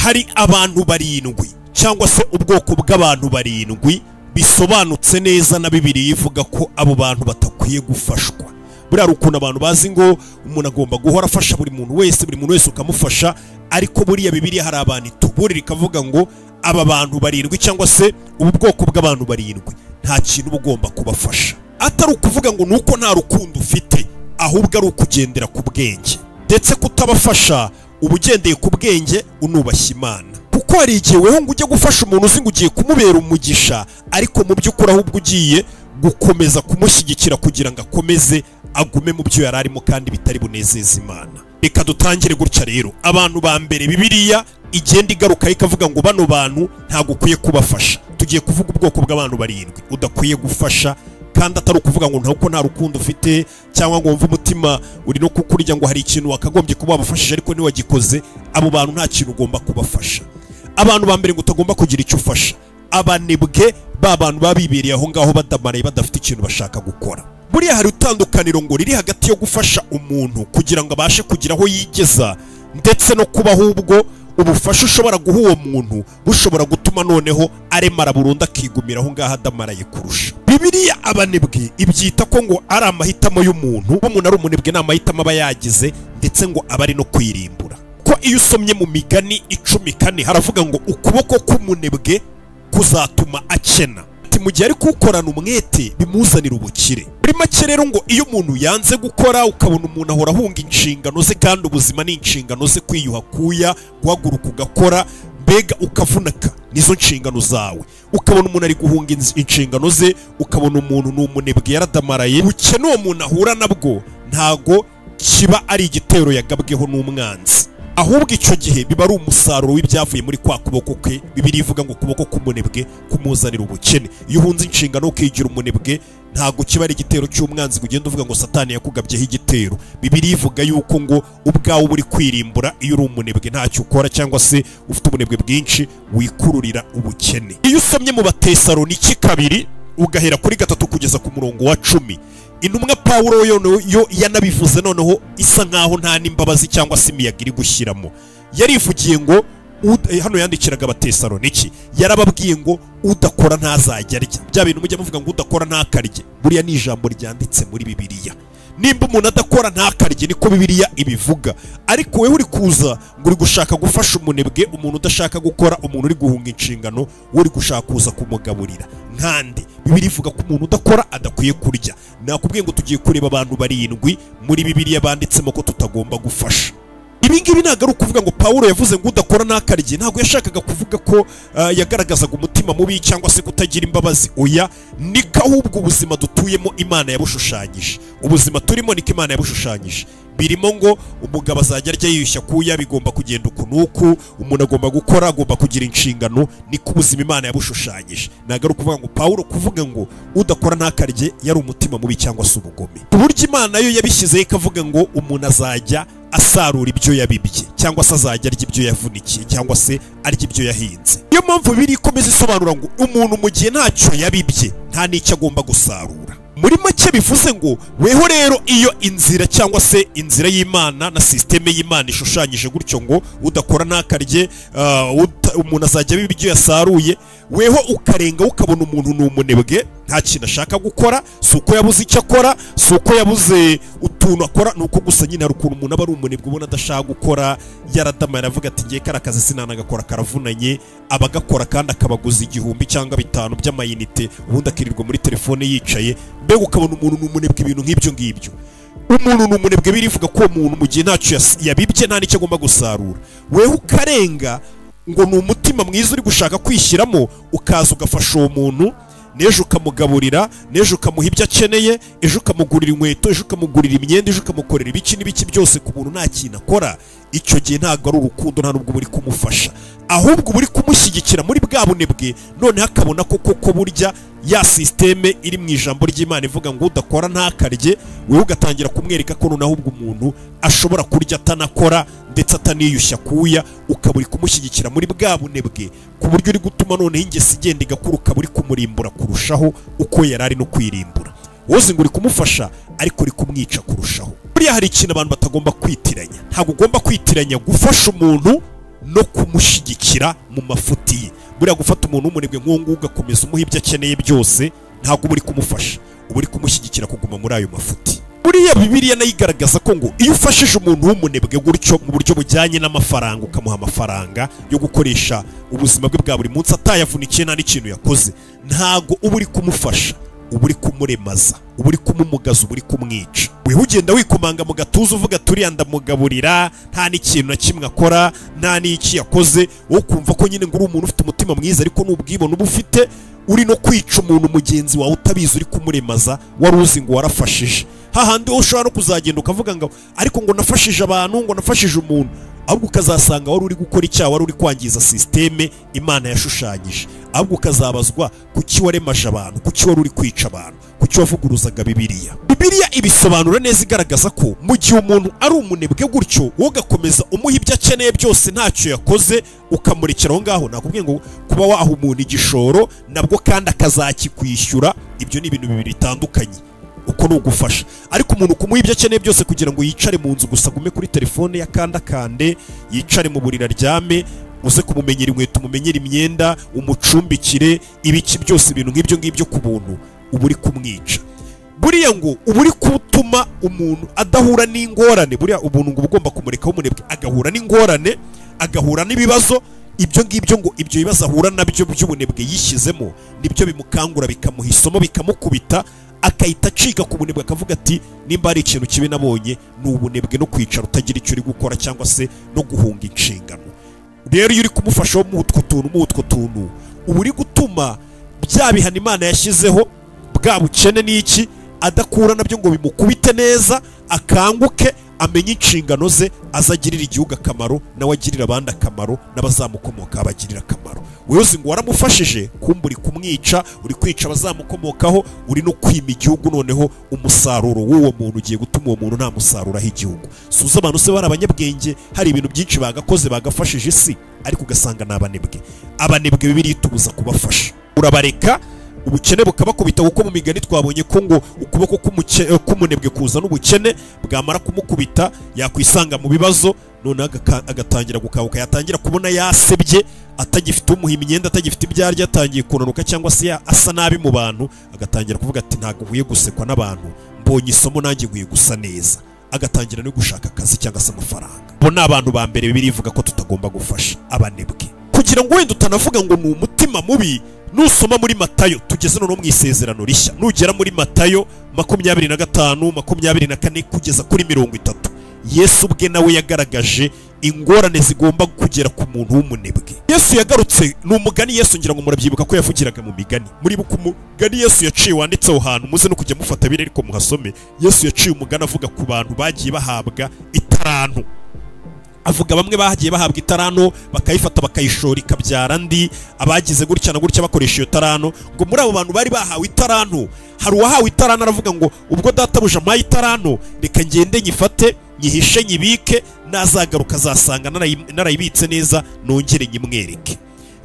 Hari abantu barindwi cyangwa se ubwoko bw'abantu barindwi bisobanutse neza na Bibiliya ivuga ko abo bantu batakwiye gufashwa. Buriya hari ukuntu abantu bazi ngo umuntu agomba guhora afasha buri muntu wese ukamufasha, ariko buriya Bibiliya hari abantu ituburira ikavuga ngo aba bantu barindwi cyangwa se ubu bwoko bw'abantu barindwi nta kintu ugomba kubafasha. Atari ukuvuga ngo nuko nta rukundo ufite, ahubwo ari ukugendera ku bwenge. Ndetse kutabafasha ubugendeye ku bwenge unubashye Imana. Kuko hari igihe weho ngo ujye gufasha umuntu uzi ngo ugiye kumubera umugisha, ariko mu by'ukuri ahubwo ugiye gukomeza kumushyigikira kugira ngo akomeze agume mu byo yararimo kandi bitari bunezeza Imana. Reka dutangire gutya rero. Abantu ba mbere Bibiliya igenda igaruka ikavuga ngo bano bantu ntago ukwiye kubafasha. Tugiye kuvuga ubwoko bw'abantu barindwi udakwiye gufasha, kandi atari ukuvuga ngo ntabwo nta rukundo ufite cyangwa ngo wumve umutima uri no kukurya ngo hari ikintu wakagombye kuba wabafashije ariko ntiwagikoze. Abo bantu nta kintu ugomba kubafasha. Abantu ba mbere ngo utagomba kugira icyo ufasha, abanebwe, ba bantu babibereye aho ngaho badamaraye badafite ikintu bashaka gukora. Buriya hari itandukaniro ngo riri hagati yo gufasha umuntu kugira ngo abashe kugira aho yigeza, ndetse no kuba ahubwo ubufasha ushobora guha uwo muntu bushobora gutuma noneho aremara burundu akigumira aho ngaho adamaraye kurusha. Bibiliya abanebwe ibyita ko ngo ari amahitamo y'umuntu. Umuntu ari umunebwe ni amahitamo aba yagize, ndetse ngo aba ari no kwirimbura. Ko iyo usomye mu Migani 14 haravuga ngo ukuboko k'umunebwe kuzatuma akena. Ati mu gihe ari kukorana umwete bimuzanira ubukire. Muri make rero ngo iyo umuntu yanze gukora, ukabona umuntu ahora ahunga inshingano ze, kandi ubuzima ni inshingano ze, kwiyuha kuya, guhaguruka ugakora, mbega ukavunaka, nizo nshingano zawe. Ukabona umuntu ari guhunga inshingano ze, ukabona umuntu ni umunebwe yaradamaraye. Ubukene uwo muntu ahura nabwo ntago kiba ari igitero yagabweho n'umwanzi, ahubwo icyo gihe biba ari umusaruro w'ibyavuye muri kwa kuboko kwe. Bibiliya ivuga ngo ukuboko k'umunebwe kumuzanira ubukene. Iyo uhunze inshingano ukigira umunebwe, ntago kiba ari igitero cy'umwanzi ugenda uvuga ngo Satani yakugabyeho igitero. Bibiliya ivuga yuko ngo ubwawe uri kwirimbura iyo uri umunebwe ntacyo ukora, cyangwa se ufite ubunebwe bwinshi wikururira ubukene. Iyo usomye mu Batesaloniki 2 ugahera kuri 3 kugeza ku murongo wa 10, intumwa Pawulo yo yanabivuze noneho isa nkaho nta n'imbabazi cyangwa se imiyaga iri gushyiramo. Yarivugiye ngo hano yandikiraga Abatesaloniki, yarababwiye ngo udakora ntazajya arya. Bya bintu mujya muvuga ngo udakora ntakarye, buriya ni ijambo ryanditse muri Bibiliya. Nimba umuntu adakora ntakarye, niko Bibiliya ibivuga. Ariko wewe uri kuza ngo uri gushaka gufasha umunebwe, umuntu udashaka gukora, umuntu uri guhunga inshingano, uri gushaka kuza kumugaburira. Nkande Bibiliya ivuga ko umuntu udakora adakwiye kurya. Nakubwiye ngo tugiye kureba abantu barindwi muri Bibiliya banditsemo ko tutagomba gufasha. Ibi ngibi ntabwo ari ukuvuga ngo Pawulo yavuze ngo udakora ntakarye, ntabwo yashakaga kuvuga ko yagaragazaga umutima mubi cyangwa se kutagira imbabazi. Oya, niko ahubwo ubuzima dutuyemo Imana yabushushanyije. Ubuzima turimo niko Imana yabushushanyije. Birimo ngo umugabo azajya arya yiyushya kuya, bigomba kugenda uku n'uku, umuntu agomba gukora, agomba kugira inshingano, niko ubuzima Imana yabushushanyije. Ntabwo ari ukuvuga ngo Pawulo kuvuga ngo udakora ntakarye yari umutima mubi cyangwa se ubugome. Uburyo Imana yo yabishyizeho ikavuga ngo umuntu azajya asarura ibyo yabibye, cyangwa se azajya arya ibyo yavunikiye, cyangwa se arya ibyo yahinze. Niyo mpamvu Bibiliya ikomeza isobanura ngo umuntu mu gihe ntacyo yabibye nta n'icyo agomba gusarura. Muri make bivuze ngo weho rero iyo inzira cyangwa se inzira y'Imana na systeme y'Imana ishushanyije gutyo ngo udakora ntakarye, umuntu azajya abiba ibyo yasaruye, weho ukarenga ukabona umuntu ni umunebwe nta kintu ashaka gukora, si uko yabuze icyo akora, si uko yabuze utuntu akora, ni uko gusa nyine hari ukuntu umuntu aba ari umunebwe ubona adashaka gukora, yaradamara avuga ati ngiye kara kazi sinanagakora karavunanye, abagakora kandi akabaguza 1000 cyangwa 5 by'amayinite, ubundi akirirwa muri telefone yicaye. Mbega ukabona umuntu ni umunebwe, ibintu nk'ibyo ngibyo. Umuntu ni umunebwe, birivuga ko umuntu mu gihe ntacyo yabibye nta n'icyo agomba gusarura. Weho ukarenga ngo ni umutima mwiza uri gushaka kwishyiramo, ukaza ugafasha uwo muntu, n'ejo ukamugaburira, n'ejo ukamuha ibyo akeneye, ejo ukamugurira inkweto, ejo ukamugurira imyenda, ejo ukamukorera ibiki n'ibiki byose ku muntu nta kintu akora. Icyo gihe ntabwo ari urukundo, nta nubwo uri kumufasha, ahubwo uri kumushyigikira muri bwa bunebwe. Noneho akabona ko koko burya ya systeme iri mu ijambo ry'Imana ivuga ngo udakora ntakarye, wewe ugatangira kumwereka ko noneho ubwo umuntu ashobora kurya atanakora ndetse ataniyushya kuya, ukaba uri kumushyigikira muri bwa bunebwe, ku buryo uri gutuma noneho ingeso igenda igakura, ukaba uri kumurimbura kurushaho uko yari ari no kwirimbura. Wowe ngo uri kumufasha ariko uri kumwica kurushaho. Buriya hari ikintu abantu batagomba kwitiranya. Ntabwo ugomba kwitiranya gufasha umuntu no kumushyigikira mu mafuti ye. Buriya gufata umuntu w'umunebwe nk'uwo nguwo ugakomeza umuha ibyo akeneye byose, ntabwo uba uri kumufasha, uba uri kumushyigikira kuguma muri ayo mafuti. Buriya Bibiliya nayo igaragaza ko ngo iyo ufashije umuntu w'umunebwe gutyo mu buryo bujyanye n'amafaranga, ukamuha amafaranga yo gukoresha ubuzima bwe bwa buri munsi atayavunikiye nta n'ikintu yakoze, ntago uba uri kumufasha, uba uri kumuremaza, uba uri kumumugaza, uba uri kumwica. Wewe ugenda wikomanga mu gatuza uvuga turiya ndamugaburira, nta n'ikintu na kimwe akora, nta n'iki yakoze, wowe ukumva ko nyine ngo uri umuntu ufite umutima mwiza, ariko n'ubwibone uba ufite uri no kwica umuntu mugenzi wawe utabizi, uri kumuremaza, wari uzi ngo warafashije. Hahandi wowe ushobora no kuzagenda ukavuga ngo ariko ngo nafashije abantu, ngo nafashije umuntu, ahubwo ukazasanga wari uri gukora icyaha, wari uri kwangiza systeme Imana yashushanyije. Ahubwo ukazabazwa kuki waremaje abantu, kuki wari uri kwica abantu, kuki wavuguruzaga Bibiliya. Bibiliya ibisobanura neza, igaragaza ko mu gihe umuntu ari umunebwe gutyo, wowe ugakomeza umuha ibyo akeneye byose ntacyo yakoze, ukamurekera aho ngaho. Nakubwiye ngo kuba waha umuntu igishoro nabwo kandi akazakikwishyura, ibyo ni ibintu bibiri bitandukanye. Uko ni ugufasha. Ariko umuntu kumuha ibyo akeneye byose kugira ngo yicare mu nzu gusa, agume kuri telefone yakandakande, yicare mu buriri aryame, uze kumumenyera inkweto, umumenyera imyenda, umucumbikire, ibiki byose, ibintu nk'ibyo ngibyo ku buntu, uba uri kumwica. Buriya ngo uba uri gutuma umuntu adahura n'ingorane. Buriya ubuntu ngo ugomba kumureka w'umunebwe agahura n'ingorane, agahura n'ibibazo. Ibyo ngibyo ngo ibyo bibazo ahura nabyo by'ubunebwe yishyizemo nibyo bimukangura, bikamuha isomo, bikamukubita, akahita acika ku bunebwe, akavuga ati nimba ari ikintu kibi nabonye ni ubunebwe no kwicara utagira icyo uri gukora, cyangwa se no guhunga inshingano. Rero iyo uri kumufasha mu utwo tuntu, uba uri gutuma bya bihano Imana yashyizeho bwa bukene n'iki adakura nabyo ngo bimukubite neza, akanguke, amenye inshingano ze, azagirira igihugu akamaro, nawe agirira abandi akamaro, n'abazamukomoka abagirira akamaro. Wewe uzi ngo waramufashije, kumbe uri kumwica, uri kwica abazamukomokaho, uri no kwima igihugu noneho umusaruro w'uwo muntu ugiye gutuma uwo muntu nta musaruro aho igihugu. Suza abantu se bari abanyabwenge, hari ibintu byinshi bagakoze bagafashije isi, ariko ugasanga ni abanebwe. Abanebwe Bibiliya itubuza kubafasha. Urabareka ubukene bukabakubita, kuko mu migani twabonye ko ngo ukuboko k'umunebwe kuza n'ubukene, bwamara kumukubita yakwisanga mu bibazo, none agatangira gukabuka, yatangira kubona yasebye, atagifite umuha imyenda, atagifite ibyo arya, atangiye kunanuka cyangwa se asa nabi mu bantu, agatangira kuvuga ati ntabwo nkwiye gusekwa n'abantu, mbonye isomo nanjye nkwiye gusa neza, agatangira no gushaka akazi cyangwa se amafaranga. Bo ni abantu ba mbere Bibiliya ivuga ko tutagomba gufasha, abanebwe. Kugira ngo wenda utanavuga ngo ni umutima mubi, nusoma muri Matayo, tugeze noneho mu isezerano rishya, nugera muri Matayo 25, 24 kugeza kuri 30, Yesu ubwe nawe yagaragaje ingorane zigomba kugera ku muntu w'umunebwe. Yesu yagarutse, ni umugani Yesu ngira ngo murabyibuka ko yavugiraga mu migani. Muribuka umugani Yesu yaciye wanditse aho hantu, muze no kujya mufata bire ariko muhasome. Yesu yaciye umugani avuga ku bantu bagiye bahabwa itarantu. Avuga bamwe bagiye bahabwa itarano bakayifata bakayishora ikabyara andi, abagize gutya na gutya bakoresha iyo tarano. Ngo muri abo bantu bari bahawe itarano, hari uwahawe itarano aravuga ngo ubwo databuja ampaye itarano, reka ngende nyifate nyihishe nyibike, nazagaruka azasanga narayibitse neza, nongere nyimwereke.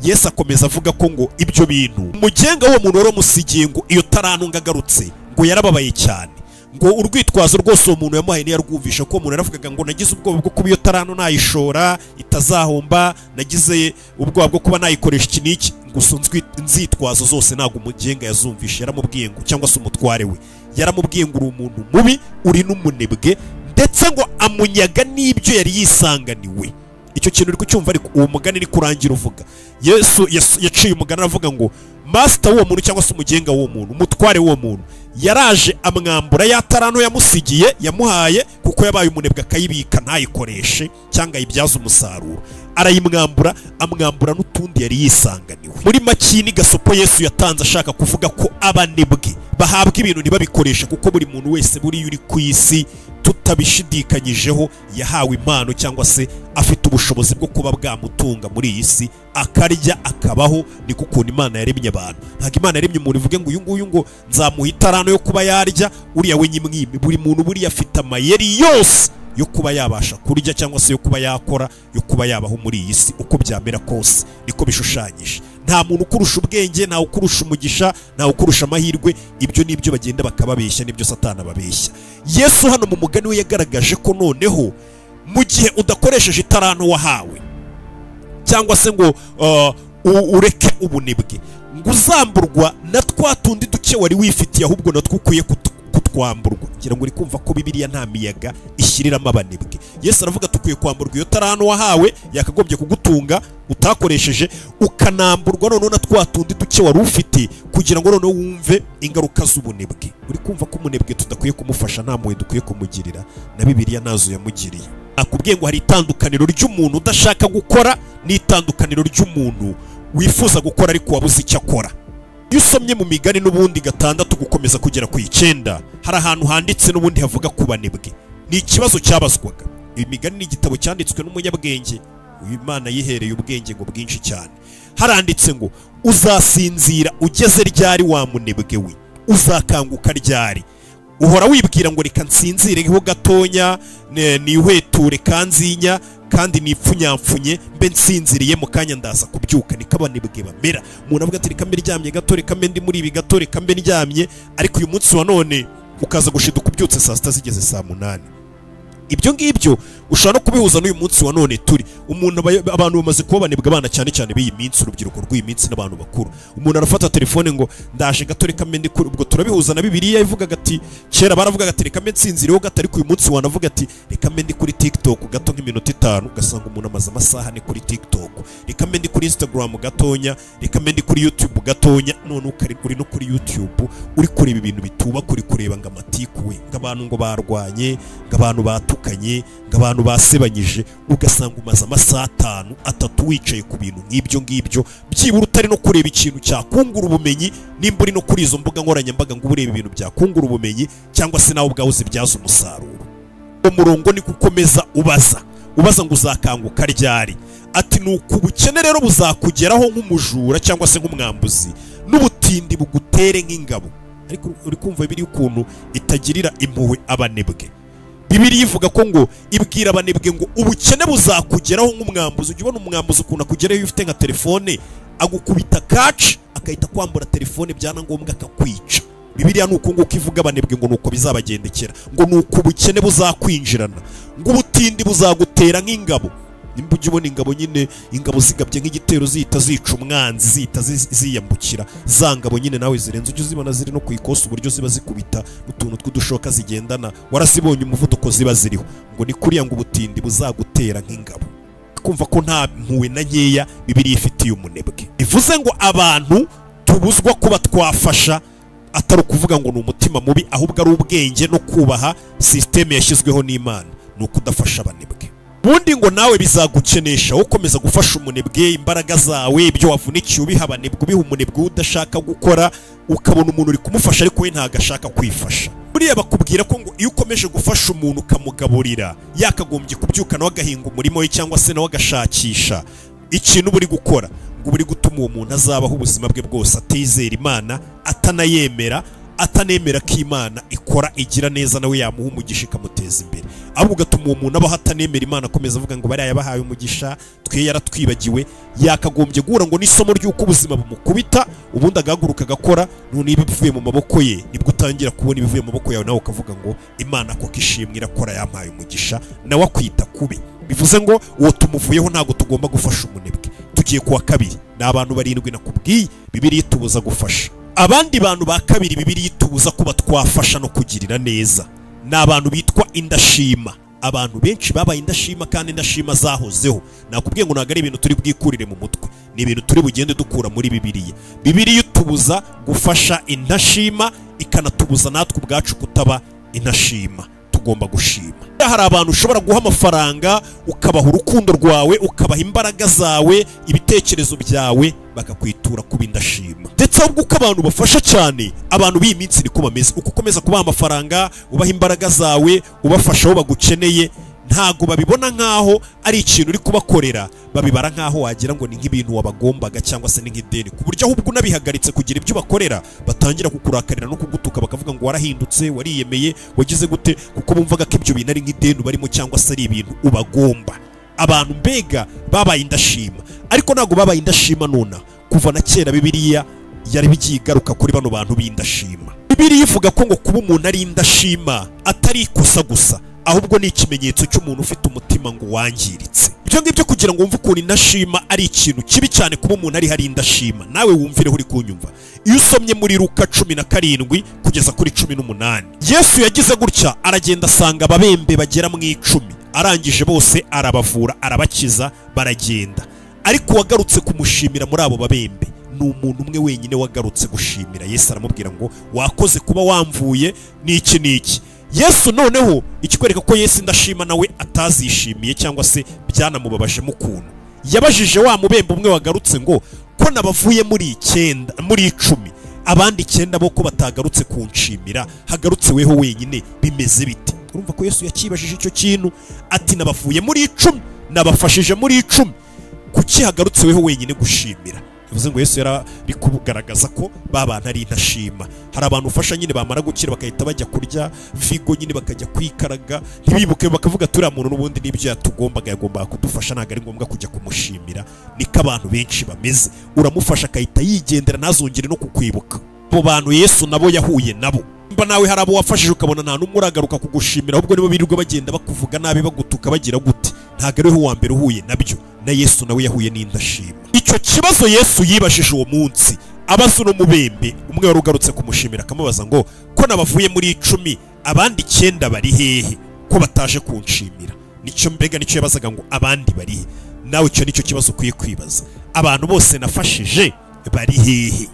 Yesu akomeza avuga ko ngo ibyo bintu umugenga w'uwo muntu wari umusigiye ngo iyo tarano ngagarutse, ngo yarababaye cyane, ngo urwitwazo rwose uwo muntu yamuhaye ntiyarwumvisha, ko umuntu yaravugaga ngo nagize ubwoba bwo kuba iyo tarano nayishora itazahomba, nagize ubwoba bwo kuba nayikoresha iki n'iki, gusa inzitwazo zose ntabwo umugenga yazumvisha. Yaramubwiye ngo, cyangwa se umutware we yaramubwiye ngo uri umuntu mubi, uri n'umunebwe, ndetse ngo amunyaga n'ibyo yari yisanganiwe. Icyo kintu uri kucyumva, ariko uwo mugani ni kurangira uvuga. Yesu yaciye umugani aravuga ngo master w'uwo muntu cyangwa se umugenga w'uwo muntu, umutware w'uwo muntu, yaraje amwambura ya tarano yamusigiye, yamuhaye, kuko yabaye umunebwe akayibika ntayikoreshe cyangwa ayibyaze umusaruro. Arayimwambura, amwambura n'utundi yari yisanganiwe. Muri make ni gasopo Yesu yatanze ashaka kuvuga ko abanebwe bahabwa ibintu ntibabikoreshe, kuko buri muntu wese buri uri ku isi tutabishidikanyijeho yahawe impano cyangwa se afite ubushobozi bwo kuba bwamutunga muri iyi si, akarya akabaho. Niko ukuntu Imana yaremye abantu. Ntabwo Imana yaremye umuntu ivuge ngo uyu nguyu ngo nzamuha itarano yo kuba yarya, uriya we nyimwime. Buri muntu buriya afite amayeri yose yo kuba yabasha kurya cyangwa se yo kuba yakora, yo kuba yabaho muri iyi si uko byamera kose, niko bishushanyije. Nta muntu ukurusha ubwenge, nta ukurusha umugisha, nta ukurusha amahirwe. Ibyo nibyo bagenda bakababeshya, nibyo Satani ababeshya. Yesu hano mu mugani we yagaragaje ko noneho mu gihe udakoresheje itaranto wahawe, cyangwa se ngo ureke ubunebwe, ngo uzamburwa na twa tundi duke wari wifitiye, ahubwo natwo ukwiye kutwamburwa. Ngira ngo uri kumva ko Bibiliya nta miyaga ishyiriramo abanebwe. Yesu aravuga tukwiye kwamburwa iyo tarano wahawe yakagombye kugutunga utakoresheje, ukanamburwa noneho na twa tundi duke wari ufite, kugira ngo noneho wumve ingaruka z'ubunebwe. Uri kumva ko umunebwe tudakwiye kumufasha, nta mpuhwe dukwiye kumugirira, na Bibiliya nazo yamugiriye. Akubwiye ngo hari itandukaniro ry'umuntu udashaka gukora n'itandukaniro ry'umuntu wifuza gukora ariko wabuze icyo akora. Iyo usomye mu migani n'ubundi 6 gukomeza kugera ku 9, hari ahantu handitse n'ubundi havuga ku banebwe. Ni ikibazo cyabazwaga. Imigani ni igitabo cyanditswe n'umunyabwenge, Imana yihereye ubwenge ngo bwinshi cyane. Haranditse ngo uzasinzira ugeze ryari wa munebwe we, uzakanguka ryari? Uhora wibwira ngo reka nsinzireho gatonya, nihweture kanzinya kandi nipfunyamfunye mbe nsinziriye mu kanya ndaza kubyuka. Niko abanebwe bamera. Umuntu avuga ati reka mbe ndyamye gato, reka mbe ndi muri ibi gato, reka mbe ndyamye, ariko uyu munsi wa none ukaza gushiduka ubyutse saa 6 zigeze saa 8. Ibyo ngibyo ushobora no kubihuza n'uyu munsi wa none turi. Umuntu abantu bamaze kuba banebwe abana cyane cyane b'iyi minsi, urubyiruko rw'iyi minsi n'abantu bakuru. Umuntu arafata telefone ngo ndaje gato reka mbe ndi kuri, ubwo turabihuza na Bibiliya ivuga ati kera baravuga ati reka mbe nsinziriyeho gato, ariko uyu munsi wanavuga ati reka mbe ndi kuri TikTok gato nk'iminota 5, ugasanga umuntu amaze amasaha ane kuri TikTok. Reka mbe ndi kuri Instagram gatonya, reka mbe ndi kuri YouTube gatonya. None uri no kuri YouTube uri kureba ibintu bitubaka, uri kureba ngo amatiku we, ngo abantu ngo barwanye, ngo abantu batukanye, ngo abantu basebanyije, ugasanga umaze amasaha 5 3 wicaye ku bintu nk'ibyo ngibyo, byibura utari no kureba ikintu cyakungura ubumenyi. Nimba uri no kuri izo mbuga nkoranyambaga ngo urebe ibintu byakungura ubumenyi, cyangwa se nawe ubwawe uzibyaza umusaruro. Umurongo ni gukomeza ubaza ngo uzakanguka ryari. Ati nuko ubukene rero buzakugeraho nk'umujura cyangwa se nk'umwambuzi, n'ubutindi bugutere nk'ingabo. Ariko uri kumva biri ukuntu itagirira impuhwe abanebwe. Bibiliya ivuga ko ngo ibwira abanebwe ngo ubukene buzakugeraho nk'umwambuzi. Ujya ubona umwambuzi ukuntu akugeraho iyo ufite nka telefone, agukubita kaci akahita kwambura telefone, byana ngombwa akakwica. Bibiliya nuko nguko ivuga abanebwe ngo nuko bizabagendekera, ngo nuko ubukene buzakwinjirana, ngo ubutindi buzagutera nk'ingabo. Nimba ujya ubona ingabo nyine, ingabo zigabye nk'igitero zihita zica umwanzi, zihita ziyambukira za ngabo nyine nawe zirenze, ujya uzibona ziri no ku ikosi uburyo ziba zikubita n'utuntu tw'udushoka zigendana, warazibonye umuvuduko ziba ziriho. Ngo ni kuriya ngo ubutindi buzagutera nk'ingabo. Kumva ko nta mpuhwe na nkeya Bibiliya ifitiye umunebwe. Bivuze ngo abantu tubuzwa kuba twafasha, atari ukuvuga ngo ni umutima mubi, ahubwo ari ubwenge no kubaha systeme yashyizweho n'Imana, ni ukudafasha abanebwe. Ubundi ngo nawe bizagukenesha ukomeza gufasha umunebwe, imbaraga zawe, ibyo wavunikiye ubiha abanebwe, ubiha umunebwe udashaka gukora, ukabona umuntu uri kumufasha ariko we ntago ashaka kwifasha. Buriya bakubwira ko ngo iyo ukomeje gufasha umuntu ukamugaburira, yakagombye kubyuka nawe agahinga umurimo we cyangwa se nawe agashakisha ikintu buri gukora, ngo buri gutuma uwo muntu azabaho ubuzima bwe bwose atizera Imana, atanayemera, atanemera ko Imana ikora igira neza, nawe yamuha umugisha ikamuteza imbere. Ahubwo ugatuma uwo muntu abaho atanemera Imana, akomeza avuga ngo bariya yabahaye umugisha, twe yaratwibagiwe. Yakagombye guhura ngo n'isomo ry'uko ubuzima bumukubita, ubundi agahaguruka agakora. None ibivuye mu maboko ye, nibwo utangira kubona ibivuye mu maboko yawe, nawe ukavuga ngo Imana koko ishimwe irakora, yampaye umugisha, nawe akwita kubi. Bivuze ngo uwo tumuvuyeho ntago tugomba gufasha umunebwe. Tugiye kuwa kabiri, ni abantu 7 nakubwiye Bibiliya itubuza gufasha. Abandi bantu ba kabiri Bibiliya itubuza kuba twafasha no kugirira neza ni abantu bitwa indashima. Abantu benshi babaye indashima, kandi indashima zahozeho. Nakubwiye ngo ntago ari ibintu turi bwikurire mu mutwe, ni ibintu turi bugende dukura muri Bibiliya. Bibiliya itubuza gufasha indashima, ikanatubuza natwe ubwacu kutaba indashima. Tugomba gushima. Hari abantu ushobora guha amafaranga, ukabaha urukundo rwawe, ukabaha imbaraga zawe, ibitekerezo byawe, bakakwitura kuba indashima. Ndetse ahubwo uko abantu bafasha cyane abantu b'iyi minsi niko bameze. Uko ukomeza kubaha amafaranga, ubaha imbaraga zawe, ubafasha aho bagukeneye, ntago babibona nkaho ari ikintu uri kubakorera, babibara nkaho wagira ngo ni nk'ibintu wabagombaga cyangwa se ni nk'ideni, ku buryo ahubwo unabihagaritse kugira ibyo bakorera batangira kukurakarira no kugutuka, bakavuga ngo warahindutse, wariyemeye, wagize gute, kuko bumvaga ko ibyo bintu ari nk'ideni barimo cyangwa se ari ibintu ubagomba. Abantu mbega babaye indashima, ariko ntago babaye indashima nona. Kuva na kera Bibiliya yari bigiye igaruka kuri bano bantu b'indashima. Bibiliya ivuga ko ngo kuba umuntu ari indashima atari ikosa gusa, ahubwo ni ikimenyetso cy'umuntu ufite umutima ngo wangiritse. Ibyo ngibyo kugira ngo wumve ukuntu indashima ari ikintu kibi cyane, kuba umuntu ari hari indashima, nawe wumvireho uri kunyumva. Iyo usomye muri Luka 17 kugeza kuri 18, Yesu yagize gutya aragenda asanga ababembe bagera mu 10, arangije bose arabavura, arabakiza, baragenda. Ariko wagarutse kumushimira muri abo babembe ni umuntu umwe wenyine wagarutse gushimira Yesu. Aramubwira ngo wakoze kuba wamvuye n'iki n'iki. Yesu noneho ikikwereka ko Yesu indashima nawe atazishimiye cyangwa se byanamubabaje mu kuntu yabajije wa mubembe umwe wagarutse ngo ko nabavuye muri 9 muri 10, abandi 9 bo ko batagarutse kunshimira, hagarutse weho wenyine, bimeze bite? Urumva ko Yesu yakibajije icyo kintu, ati nabavuye muri 10, nabafashije muri 10, kuki hagarutse weho wenyine gushimira? Bivuze ngo Yesu yari kugaragaza ko ba bantu ari intashima. Hari abantu ufasha nyine bamara gukira bakahita bajya kurya vigo nyine, bakajya kwikaraga, ntibibuke, bakavuga turiya muntu n'ubundi n'ibyo yatugombaga yagombaga kudufasha, ntabwo ari ngombwa kujya kumushimira. Niko abantu benshi bameze, uramufasha akahita yigendera ntazongere no kukwibuka. Abo bantu Yesu nabo yahuye nabo. Mba nawe hari abo wafashije ukabona nta n'umwe uragaruka kugushimira, ahubwo nibo birirwa bagenda bakuvuga nabi, bagutuka, bagira gute. Ntabwo ariho uwa mbere uhuye nabyo, na Yesu nawe yahuye n'indashima. Icyo kibazo Yesu yibajije uwo munsi abaza uno mubembe umwe wari ugarutse kumushimira, akamubaza ngo ko nabavuye muri 10, abandi 9 bari hehe ko bataje kunshimira? Nicyo mbega nicyo yabazaga ngo abandi bari he? Nawe icyo nicyo kibazo ukwiye kwibaza, abantu bose nafashije bari hehe?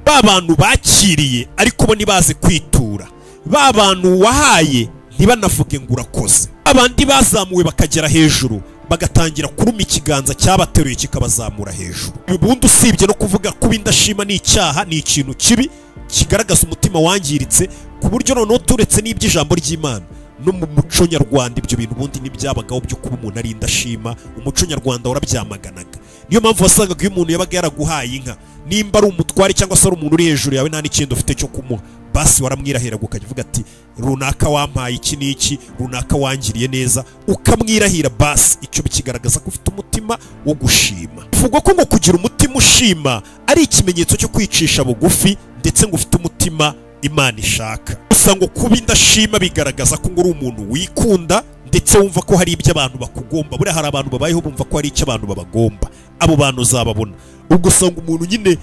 Ba bantu bakiriye ariko bo ntibaze kwitura, ba bantu wahaye ntibanavuge ngo urakoze, abandi bazamuwe bakagera hejuru bagatangira kuruma ikiganza cyabateruye kikabazamura hejuru. Ubundi usibye no kuvuga kuba indashima ni icyaha, ni ikintu kibi kigaragaza umutima wangiritse, ku buryo noneho turetse n'iby'ijambo ry'Imana no mu muco nyarwanda ibyo bintu ubundi ntibyabagaho byo kuba umuntu ari indashima. Umuco nyarwanda warabyamaganaga. Niyo mpamvu wasangaga iyo umuntu yabaga yaraguhaye inka, nimba ari umutware cyangwa se ari umuntu uri hejuru yawe nta n'ikindi ufite cyo kumuha, basi waramwirahiraga ukajya uvuga ati runaka wampaye iki n'iki, runaka wangiriye neza, ukamwirahira. Basi icyo bikigaragaza ko ufite umutima wo gushima. Bivugwa ko ngo kugira umutima ushima ari ikimenyetso cyo kwicisha bugufi, ndetse ngo ufite umutima Imana ishaka. Gusa ngo kuba indashima bigaragaza ko ngo uri umuntu wikunda, ndetse wumva ko hari ibyo abantu bakugomba. Buriya hari abantu babayeho bumva ko hari icyo abantu babagomba, abo bantu uzababona. Ubwo usanga umuntu nyine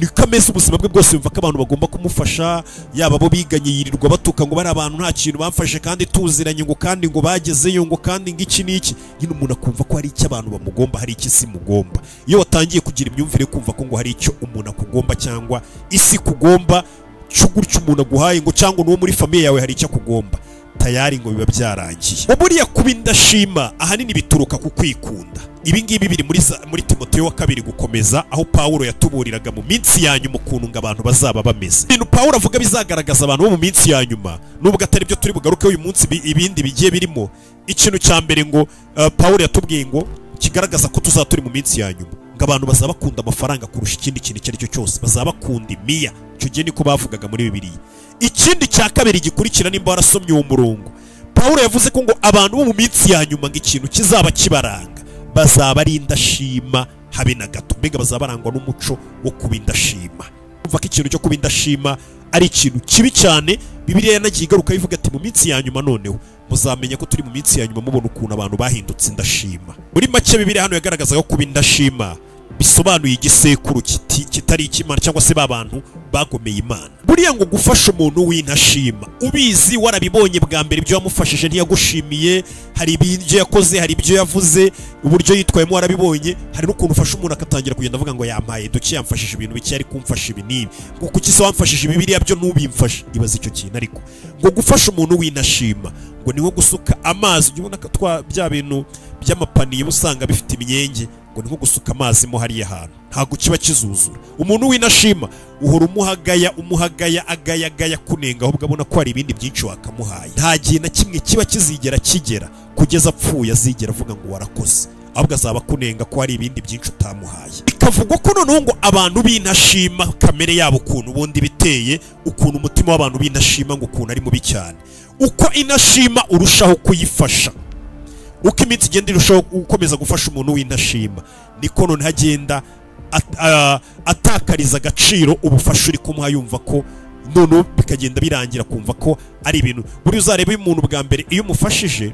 niko ameze ubuzima bwe bwose, yumva ko abantu bagomba kumufasha, yaba abo biganye yirirwa batuka ngo bari abantu nta kintu bamfashe kandi tuziranye, ngo kandi ngo bagezeyo, ngo kandi ngo iki n'iki. Nyine umuntu akumva ko hari icyo abantu bamugomba, hari icyo isi imugomba. Iyo watangiye kugira imyumvire yo kumva ko ngo hari icyo umuntu akugomba cyangwa isi kugomba, cyo gutyo umuntu aguhaye ngo cyangwa n'uwo muri famille yawe hari icyo akugomba, tayari ngo biba byarangiye. Buriya kuba indashima ahanini bituruka ku kwikunda. Ibi ngibi biri muri Timoteyo wa kabiri gukomeza, aho Pawulo yatuburiraga mu minsi ya nyuma ukuntu ngo abantu bazaba bameze. Ibintu Pawulo avuga bizagaragaza abantu bo mu minsi ya nyuma, nubwo atari byo turi bugaruke uyu munsi, ibindi bigiye birimo. Ikintu cya mbere ngo Pawulo yatubwiye ngo kigaragaza ko tuzaba turi mu minsi ya nyuma, ngo abantu bazaba bakunda amafaranga kurusha ikindi kintu icyo ari cyo cyose, bazaba bakunda imiya. Icyo gihe niko bavugaga muri Bibiliya. Ikindi cya kabiri gikurikira, nimba warasomye uwo murongo, Pawulo yavuze ko ngo abantu bo mu minsi ya nyuma ngo ikintu kizaba kibaranga bazaba ari indashima habe na gato. Mbega bazaba barangwa n'umuco wo kuba indashima. Umva ko ikintu cyo kuba indashima ari ikintu kibi cyane. Bibiliya yanagiye igaruka ivuga ati mu minsi ya nyuma noneho muzamenya ko turi mu minsi ya nyuma mubona ukuntu abantu bahindutse indashima. Muri make Bibiliya hano yagaragazaga ko kuba indashima bisobanuye igisekuru kitari icy'Imana, cyangwa se ba bantu bagomeye Imana. Buriya ngo gufasha umuntu w'intashima ubizi, warabibonye bwa mbere ibyo wamufashije ntiyagushimiye, hari ibyo yakoze, hari ibyo yavuze, uburyo yitwayemo warabibonye. Hari n'ukuntu ufasha umuntu akatangira kugenda avuga ngo yampaye duke, yamfashije ibintu bike, ari kumfasha ibi n'ibi, ngo kuki se wamfashije ibi biriya byo ntubimfashe? Ibaze icyo kintu. Ariko ngo gufasha umuntu w'intashima ngo ni nko gusuka amazi, ujya ubona ko bya bintu by'amapaniye usanga bifite imyenge, ngo ni nko gusuka amazi mo hariya hantu ntabwo kiba kizuzura. Umuntu w'intashima uhora umuhagaya, umuhagaya, agayagaya kunenga, ahubwo abona ko hari ibindi byinshi wakamuhaye. Nta gihe na kimwe kiba kizigera kigera kugeza apfuye azigera avuga ngo warakoze, ahubwo azaba akunenga ko hari ibindi byinshi utamuhaye. Bikavugwa ko noneho ngo abantu b'intashima kamere yabo ukuntu ubundi biteye, ukuntu umutima w'abantu b'intashima ngo ukuntu ari mubi cyane. Uko intashima urushaho kuyifasha, uko iminsi igenda irushaho gukomeza gufasha umuntu w'intashima, niko noneho agenda atakariza agaciro ubufasha uri kumuha, yumva ko noneho bikagenda birangira kumva ko ari ibintu. Buriya uzareba uyu muntu bwa mbere iyo umufashije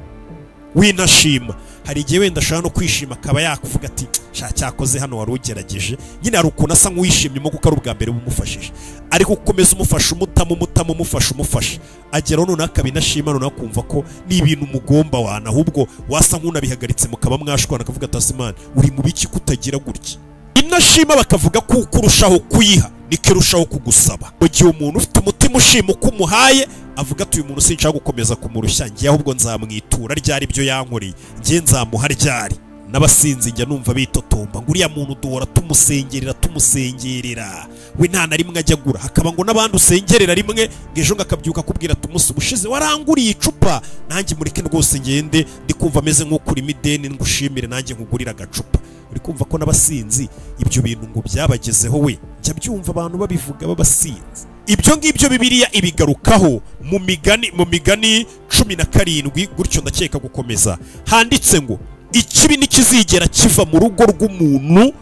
w'intashima, Hari igihe wenda ashobora no kwishima akaba yakuvuga ati sha cyakoze hano wari ugerageje, nyine hari ukuntu asa nk'uwishimyemo kuko ari ubwa mbere bumufashije. Ariko ukomeza umufasha umutamo umutamo umufasha umufasha, ageraho noneho akabinashima, noneho akumva ko ni ibintu mugomba wana, ahubwo wasa nk'unabihagaritse mukaba mwashwana, akavuga ati Imana uri mu biki kutagira gutya. Inashima bakavuga ko ukurushaho kuyiha niko irushaho kugusaba. Mu gihe umuntu ufite umutima ushima uko umuhaye avuga ati uyu muntu sinshaka gukomeza kumurushya, ngiye ahubwo nzamwitura ryari ibyo yankoreye, ngiye nzamuha ryari. N'abasinzi njya numva bitotomba ngo uriya muntu duhora tumusengerera tumusengerera, we nta na rimwe ajya agura. Hakaba ngo n'abandi usengerera rimwe ngo ejo ngakabyuka akubwira ati umunsi ubushize waranguriye icupa, nanjye mureke rwose ngende ndi kumva ameze nk'ukurimo ideni ngushimire nanjye nkugurira agacupa. Uri kumva ko n'abasinzi ibyo bintu ngo byabagezeho, we njya byumva abantu babivuga babasinzi. Ibyo ngibyo Bibiliya ibigarukaho mu migani, mu migani 17 gutyo ndakeka gukomeza, handitse ngo ikibi ntikizigera kiva mu rugo rw'umuntu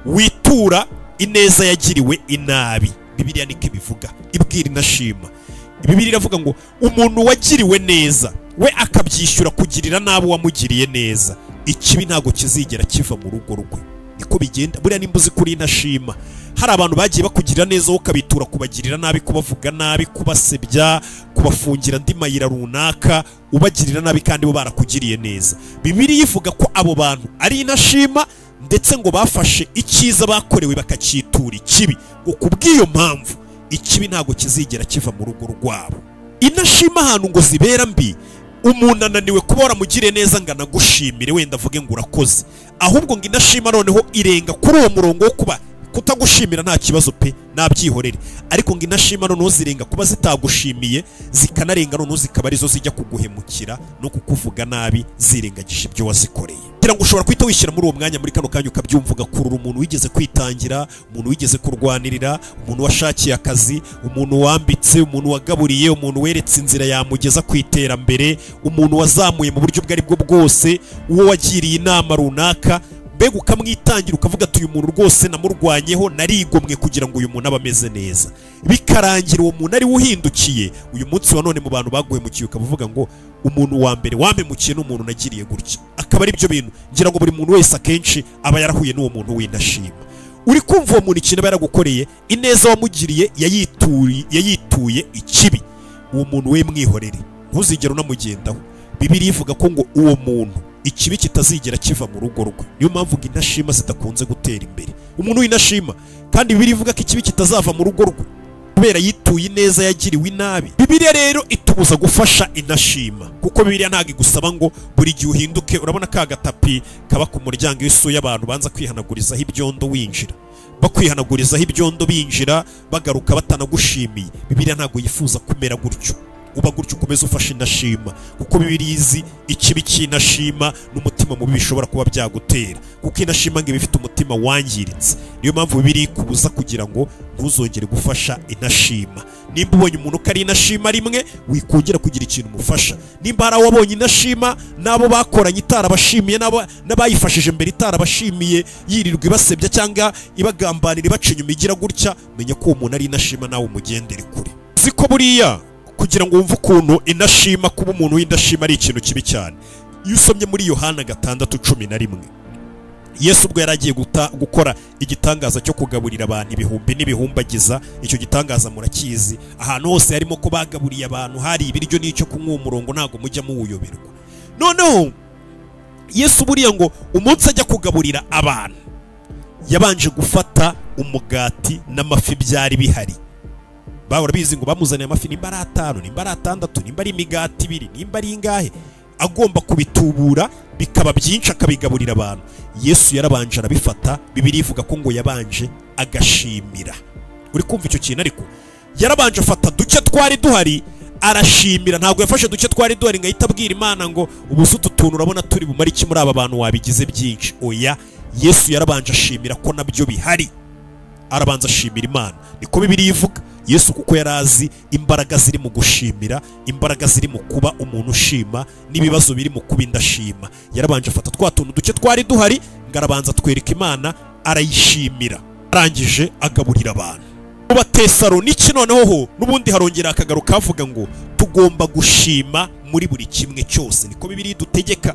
witura ineza yagiriwe inabi. Bibiliya niko ibivuga, ibwira inashima. Bibiliya iravuga ngo umuntu wagiriwe neza we akabyishyura kugirira nabo wamugiriye neza, ikibi ntago kizigera kiva mu rugo rwe. Niko bigenda. Buriya nimba uzi kuri inashima, hari abantu bagiye bakugirira neza wowe ukabitura kubagirira nabi, kubavuga nabi, kubasebya, kubafungira andi mayira runaka, ubagirira nabi kandi bo barakugiriye neza. Bibiliya ivuga ko abo bantu ari inashima, ndetse ngo bafashe icyiza bakorewe bakacyitura ikibi. Ngo kubw'iyo mpamvu ikibi ntago kizigera kiva mu rugo rwabo. Inashima ahantu ngo zibera mbi, umuntu ananiwe kuba waramugiriye neza ngo anagushimire wenda avuge ngo urakoze, ahubwo ngo inashima noneho irenga kuri uwo murongo wo kuba kutagushimira nta kibazo pe nabyihorere, ariko ngo inashima noneho zirenga kuba zitagushimiye, zikanarenga noneho zikaba arizo zijya kuguhemukira no kukuvuga nabi zirengagije ibyo wazikoreye. Kugira ngo ushobora kwita wishyira muri uwo mwanya muri kano kanya ukabyumva, ugakurura umuntu wigeze kwitangira, umuntu wigeze kurwanirira, umuntu washakiye akazi, umuntu wambitse, umuntu wagaburiye, umuntu weretse inzira yamugeza ku iterambere, umuntu wazamuye mu buryo ubwo ari bwo bwose, uwo wagiriye inama runaka, mbega ukamwitangira ukavuga ati uyu muntu rwose namurwanyeho narigomwe kugira ngo uyu muntu abe ameze neza, bikarangira uwo muntu ari uhindukiye. Uyu munsi wa none mu bantu baguhemukiye ukavuga ngo umuntu wa mbere wampemukiye n'umuntu nagiriye gutya, akaba ari byo bintu ngira ngo buri muntu wese akenshi aba yarahuye n'uwo muntu w'indashima. Uri kumva uwo muntu ikintu aba yaragukoreye, ineza wamugiriye yayituye ikibi, uwo muntu we mwihorere, ntuzigere unamugendaho. Bibiliya ivuga ko ngo uwo muntu ikibi kitazigera kiva mu rugo rwe. Niyo mpamvu ngo intashima zidakunze gutera imbere. Umuntu w'intashima kandi Bibiliya ivuga ko ikibi kitazava mu rugo rwe kubera yituye ineza yagiriwe inabi. Bibiliya rero itubuza gufasha intashima, kuko Bibiliya ntago igusaba ngo buri gihe uhinduke. Urabona ka gatapi kaba ku muryango w'isuye abantu banza kwihanagurizaho ibyondo winjira, bakwihanagurizaho ibyondo binjira bagaruka batanagushimiye. Bibiliya ntago yifuza kumera gutyo, uba gutyo ukomeza ufasha indashima, kuko Bibiliya izi ikibi cy'indashima n'umutima mubi bishobora kuba byagutera, kuko indashima ngo ibifite umutima wangiritse. Niyo mpamvu Bibiliya ikubuza kugira ngo ntuzongere gufasha indashima. Nimba ubonye umuntu ko ari indashima rimwe, wikongera kugira ikintu umufasha. Nimba hari wabonye indashima nabo bakoranye itarabashimiye, nabo n'abayifashije mbere itarabashimiye, yirirwa ibasebya cyangwa ibagambanira ibaca inyuma igira gutya, menya ko uwo muntu ari indashima nawe umugendere kure. Siko buriya kugira ngo wumve ukuntu indashima, kuba umuntu w'indashima ari ikintu kibi cyane. Iyo usomye muri Yohana 6:11, Yesu ubwo yaragiye gukora igitangaza cyo kugaburira abantu ibihumbi n'ibihumbagiza, icyo gitangaza murakizi, ahantu hose harimo ko bagaburiye abantu hari ibiryo n'icyo kunywa, umurongo ntago mujya muwuyoberwa. Noneho Yesu buriya ngo umunsi ajya kugaburira abantu yabanje gufata umugati n'amafi byari bihari. Bahora bizi ngo bamuzaniye amafi nimba ari 5, nimba ari 6, nimba ari imigati 2, nimba ari ingahe, agomba kubitubura bikaba byinshi akabigaburira abantu. Yesu yarabanje arabifata, Bibiliya ivuga ko ngo yabanje agashimira. Uri kumva icyo kintu? Ariko yarabanje afata duke twari duhari arashimira. Ntabwo yafashe duke twari duhari ngo ahita abwira Imana ngo ubu utu tuntu urabona turi bumare iki muri aba bantu wabigize byinshi. Oya, Yesu yarabanje ashimira ko nabyo bihari, arabanza ashimira Imana. Niko Bibiliya ivuga. Yesu kuko yarazi imbaraga ziri mu gushimira, imbaraga ziri mu kuba umuntu ushima, n'ibibazo biri mu kuba indashima, yarabanje afata twa tuntu duke twari duhari ngo arabanza twereka Imana, arayishimira, arangije agaburira abantu. Mu Batesalonike noneho ho n'ubundi harongera akagaruka avuga ngo tugomba gushima muri buri kimwe cyose. Niko Bibiliya idutegeka.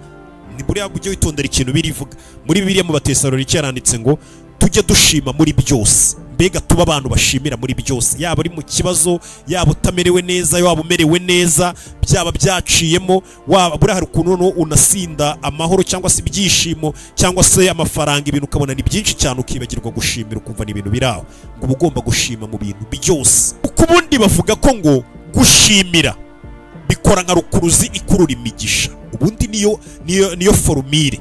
Ni buriya ujye witondera ikintu birivuga. Muri Bibiliya mu Batesalonike yaranditse ngo tujye dushima muri byose. Mbega tuba abantu bashimira muri byose, yaba uri mu kibazo, yaba utamerewe neza, yaba umerewe neza, byaba byaciyemo, waba buriya hari ukuntu noneho unasinda amahoro cyangwa se ibyishimo cyangwa se amafaranga, ibintu ukabona ni byinshi cyane ukibagirwa gushimira, ukumva ni ibintu biraho. Ngo uba ugomba gushima mu bintu byose. Kuko ubundi bavuga ko ngo gushimira bikora nka rukuruzi ikurura imigisha. Ubundi niyo formule.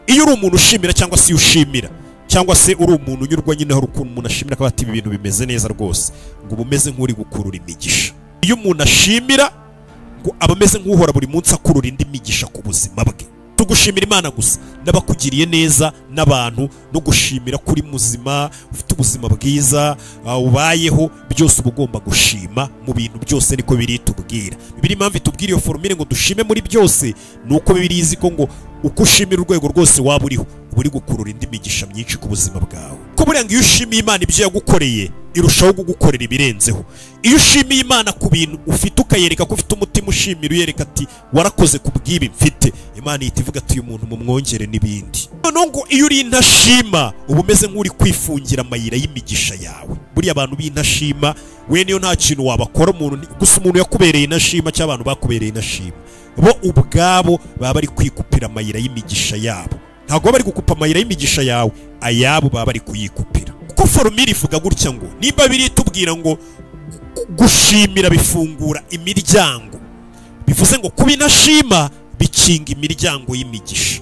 Iyo uri umuntu ushimira cyangwa se ushimira cyangwa se uri umuntu unyurwa nyine, hari ukuntu umuntu ashimira akaba ati ibi bintu bimeze neza rwose, ngo uba umeze nk'uri gukurura imigisha. Iyo umuntu ashimira ngo aba ameze nk'uhora buri munsi akurura indi migisha ku buzima bwe. Tugushimira Imana gusa n'abakugiriye neza n'abantu, no gushimira kuri muzima, ufite ubuzima bwiza, ubayeho, byose uba ugomba gushima mu bintu byose, niko biri tubwira. Bibiri impamvu itubwira iyo formule ngo dushime muri byose, nuko Bibiri izi ko ngo uko ushimira urwego rwose waba uriho, uba uri gukurura indi migisha myinshi ku buzima bwawe. Ko buriya ngo iyo ushimiye Imana ibyo yagukoreye, irushaho kugukorera ibirenzeho. Iyo ushimiye Imana ku bintu ufite, ukayereka ko ufite umutima ushimira, uyereka ati warakoze ku bw'ibi mfite, Imana ihita ivuga ati uyu muntu mumwongere n'ibindi. Noneho ngo iyo uri intashima uba umeze nk'uri kwifungira amayira y'imigisha yawe. Buriya abantu b'intashima we niyo nta kintu wabakora umuntu, gusa umuntu yakubereye intashima cyangwa abantu bakubereye intashima, bo ubwabo baba bari kwikupira amayira y'imigisha yabo. Ntabwo bari gukupa amayira y'imigisha yawe, ayabo baba bari kuyikupira. Kuko formule ivuga gutya ngo nimba biri tubwira ngo gushimira bifungura imiryango, bivuze ngo kuba intashima bikinga imiryango y'imigisha.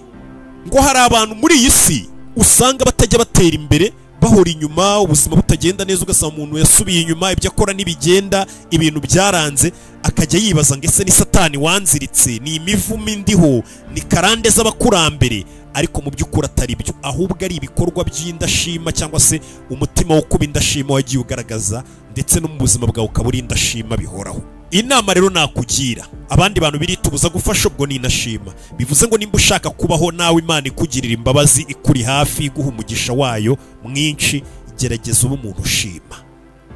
Ngo hari abantu muri iyi si usanga batajya batera imbere, bahora inyuma, ubuzima butagenda neza, ugasanga umuntu yasubiye inyuma, ibyo akora ntibigenda, ibintu byaranze, akajya yibaza ngo ese ni Satani wanziritse, ni imivumo indiho, ni karande z'abakurambere, ariko mu by'ukuri atari byo, ahubwo ari ibikorwa by'indashima cyangwa se umutima wo kuba indashima wagiye ugaragaza, ndetse no mu buzima bwawe ukaba uri indashima bihoraho. Inama rero nakugira, abandi bantu biritubuza gufasha ubwo ni indashima. Bivuze ngo nimba ushaka kubaho nawe Imana ikugirira imbabazi, ikuri hafi, iguha umugisha wayo mwinshi, gerageza ube umuntu ushima.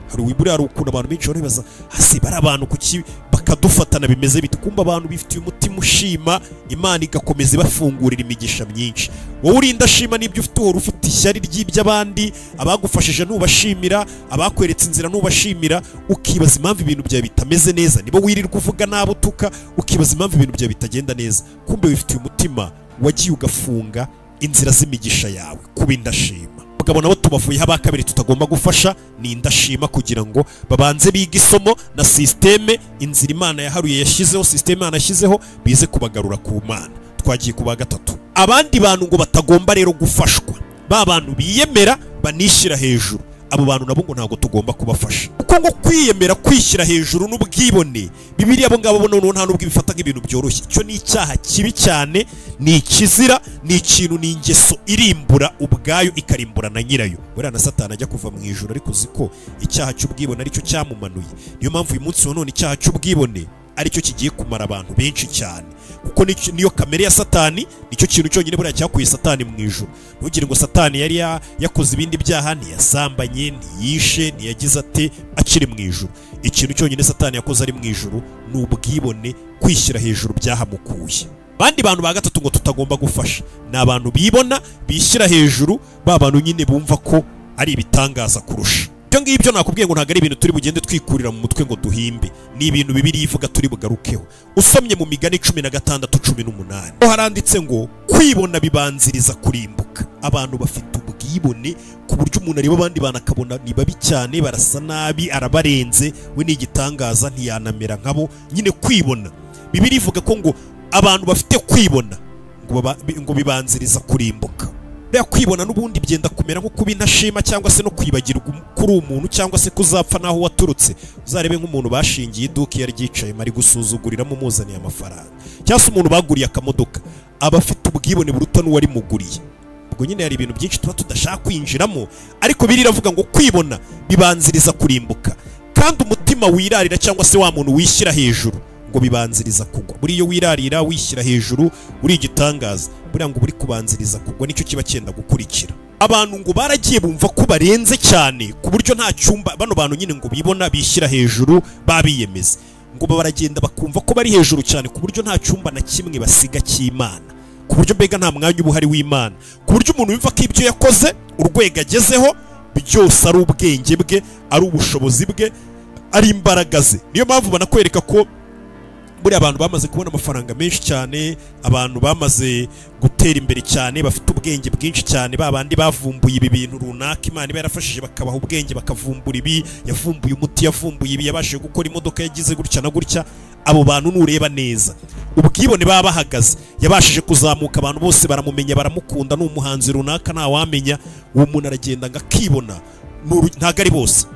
Hari wiburi, hari ukuntu abantu benshi baribaza hasi bari abantu kuki bakadufatana bimeze bite, kumba abantu bifitiye umutima ushima, Imana igakomeza ibafungurira imigisha myinshi. Wowe uri indashima n'ibyo ufite, uhora ufite ishyari ry'iby'abandi, abagufashije ntubashimira, abakweretse inzira ntubashimira, ukibaza impamvu ibintu byawe bitameze neza. Niba wirirwa uvuga nabo utuka, ukibaza impamvu ibintu byawe bitagenda neza, kumbe wifitiye umutima wagiye ugafunga inzira z'imigisha yawe kuba indashima. Abagabo nabo tubavuyeho aba kabiri tutagomba gufasha ni indashima, kugira ngo babanze biga isomo na systeme, inzira Imana yaharuye yashyizeho, systeme Imana yashyizeho, bize kubagarura ku Mana. Twagiye kuba gatatu. Abandi bantu ngo batagomba rero gufashwa, ba bantu biyemera banishyira hejuru, abo bantu nabo ngo ntabwo tugomba kubafasha. Kuko ngo kwiyemera, kwishyira hejuru n'ubwibone, Bibiliya abo ngabo noneho nta nubwo ibifata nk'ibintu byoroshye. Icyo ni icyaha kibi cyane, ni ikizira, ni ikintu, ni ingeso irimbura ubwayo ikarimbura na nyirayo. Buriya na Satani ajya kuva mu ijuru, ariko uzi ko icyaha cy'ubwibone aricyo cyamumanuye. Niyo mpamvu uyu munsi wa none icyaha cy'ubwibone aricyo kigiye kumara abantu benshi cyane, kuko niyo kamere ya Satani, nicyo kintu cyonyine buriya cyakuye Satani mu ijuru. Ntugire ngo Satani yari yakoze ibindi byaha, ntiyasambanye, ntiyishe, ntiyagize ate akiri mu ijuru. Ikintu cyonyine Satani yakoze ari mu ijuru ni ubwibone, kwishyira hejuru byahamukuye. Abandi bantu ba gatatu ngo tutagomba gufasha ni abantu bibona, bishyira hejuru, ba bantu nyine bumva ko ari ibitangaza kurusha. Ibyo ngibyo nakubwiye ngo ntabwo ari ibintu turi bugende twikurira mu mutwe ngo duhimbe, ni ibintu Bibiliya ivuga turi bugarukeho. Usomye mu Migani 16:18 haranditse ngo kwibona bibanziriza kurimbuka. Abantu bafite ubwibone ku buryo umuntu areba abandi bantu akabona ni babi cyane, barasa nabi, arabarenze, we ni igitangaza, ntiyanamera nkabo. Nyine kwibona, Bibiliya ivuga ko ngo abantu bafite kwibona ngo bibanziriza kurimbuka. Kwibona n'ubundi byenda kumera nko kuba intashima cyangwa se no kwibagirwa kuri umuntu cyangwa se kuzapfa naho waturutse. Uzarebe nk'umuntu bashingiye iduka yari ryicaye mari gusuzuguriramo umuzaniye amafaranga, cyangwa se umuntu baguriye akamodoka, aba afite ubwibone buruta n'uwari muguriye. Ubwo nyine hari ibintu byinshi tuba tudashaka kwinjiramo, ariko biri iravuga ngo kwibona bibanziriza kurimbuka, kandi umutima wirarira cyangwa se wa muntu wishyira hejuru ngo bibanziriza kugwa. Buri iyo wirarira wishyira hejuru uri igitangaza, buriya ngo buri kubanziriza kugwa, nicyo kiba cyenda gukurikira. Abantu ngo baragiye bumva ko barenze cyane ku buryo nta cyumba, bano bantu nyine ngo bibona bishyira hejuru babiyemeza, ngo baragenda bakumva ko bari hejuru cyane ku buryo nta cyumba na kimwe basiga cy'Imana. Ku buryo mbega nta mwanya uba uhari w'Imana, ku buryo umuntu yumva ko ibyo yakoze, urwego agezeho byose ari ubwenge bwe, ari ubushobozi bwe, ari imbaraga ze. Niyo mpamvu banakwereka ko buriya abantu bamaze kubona amafaranga menshi cyane, abantu bamaze gutera imbere cyane, bafite ubwenge bwinshi cyane, babandi bavumbuye ibi bintu runaka Imana iba yarafashije bakabaha ubwenge bakavumbura ibi, yavumbuye umuti, yavumbuye ibi, yabashije gukora imodoka, yagize gutya na gutya. Abo bantu nureba neza ubwibone baba bahagaze, yabashije kuzamuka, abantu bose baramumenya, baramukunda, ni umuhanzi runaka ntawamenya. Uwo muntu aragenda ngakibona, ntago ari bose,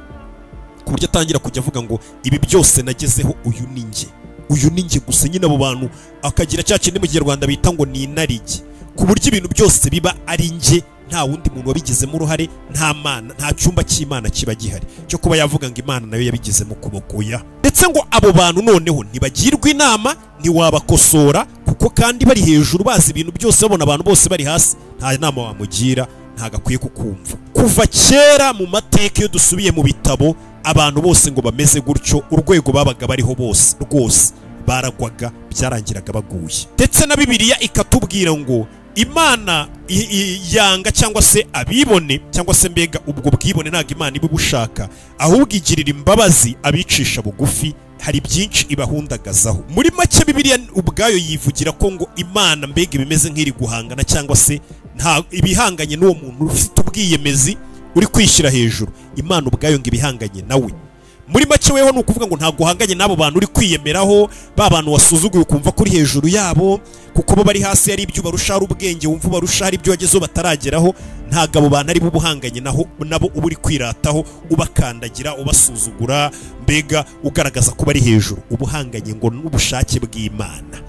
ku buryo atangira kujya avuga ngo ibi byose nagezeho uyu ni njye, uyu ni njye gusa nyine. Abo bantu akagira cya kindi mu Kinyarwanda bita ngo ni inarijye, ku buryo ibintu byose biba ari njye, nta wundi muntu wabigizemo uruhare, nta Mana, nta cyumba cy'Imana kiba gihari cyo kuba yavuga ngo Imana nayo yabigizemo ukuboko ya. Ndetse ngo abo bantu noneho ntibagirwa inama, ntiwabakosora, kuko kandi bari hejuru bazi ibintu byose, babona abantu bose bari hasi, nta nama wamugira, ntago akwiye kukumva. Kuva kera mu mateka iyo dusubiye mu bitabo, abantu bose ngo bameze gutyo, urwego babaga bariho bose rwose baragwaga, byarangiraga baguye. Ndetse na Bibiliya ikatubwira ngo Imana yanga cyangwa se abibone, cyangwa se mbega ubwo bwibone ntago Imana ibubushaka, ahubwo igirira imbabazi abicisha bugufi, hari byinshi ibahundagazaho. Muri make Bibiliya ubwayo yivugira ko ngo Imana mbega ibimeze nk'iri guhangana cyangwa se nta ibihanganye n'uwo muntu ufite ubwiyemezi uri kwishyira hejuru. Imana ubwayo ngo ibihanganye nawe. Muri make weho ni ukuvuga ngo ntabwo uhanganye n'abo bantu uri kwiyemeraho, ba bantu wasuzuguye ukumva kuri hejuru yabo, kuko bo bari hasi ari ibyo barusha, ari ubwenge wumva barusha, ari ibyo wagezeho batarageraho. Ntabwo abo bantu ari bo ubuhanganye naho, nabo uba uri kwirataho, ubakandagira, ubasuzugura, mbega ugaragaza ko bari hejuru. Ubuhanganye ngo n'ubushake bw'Imana,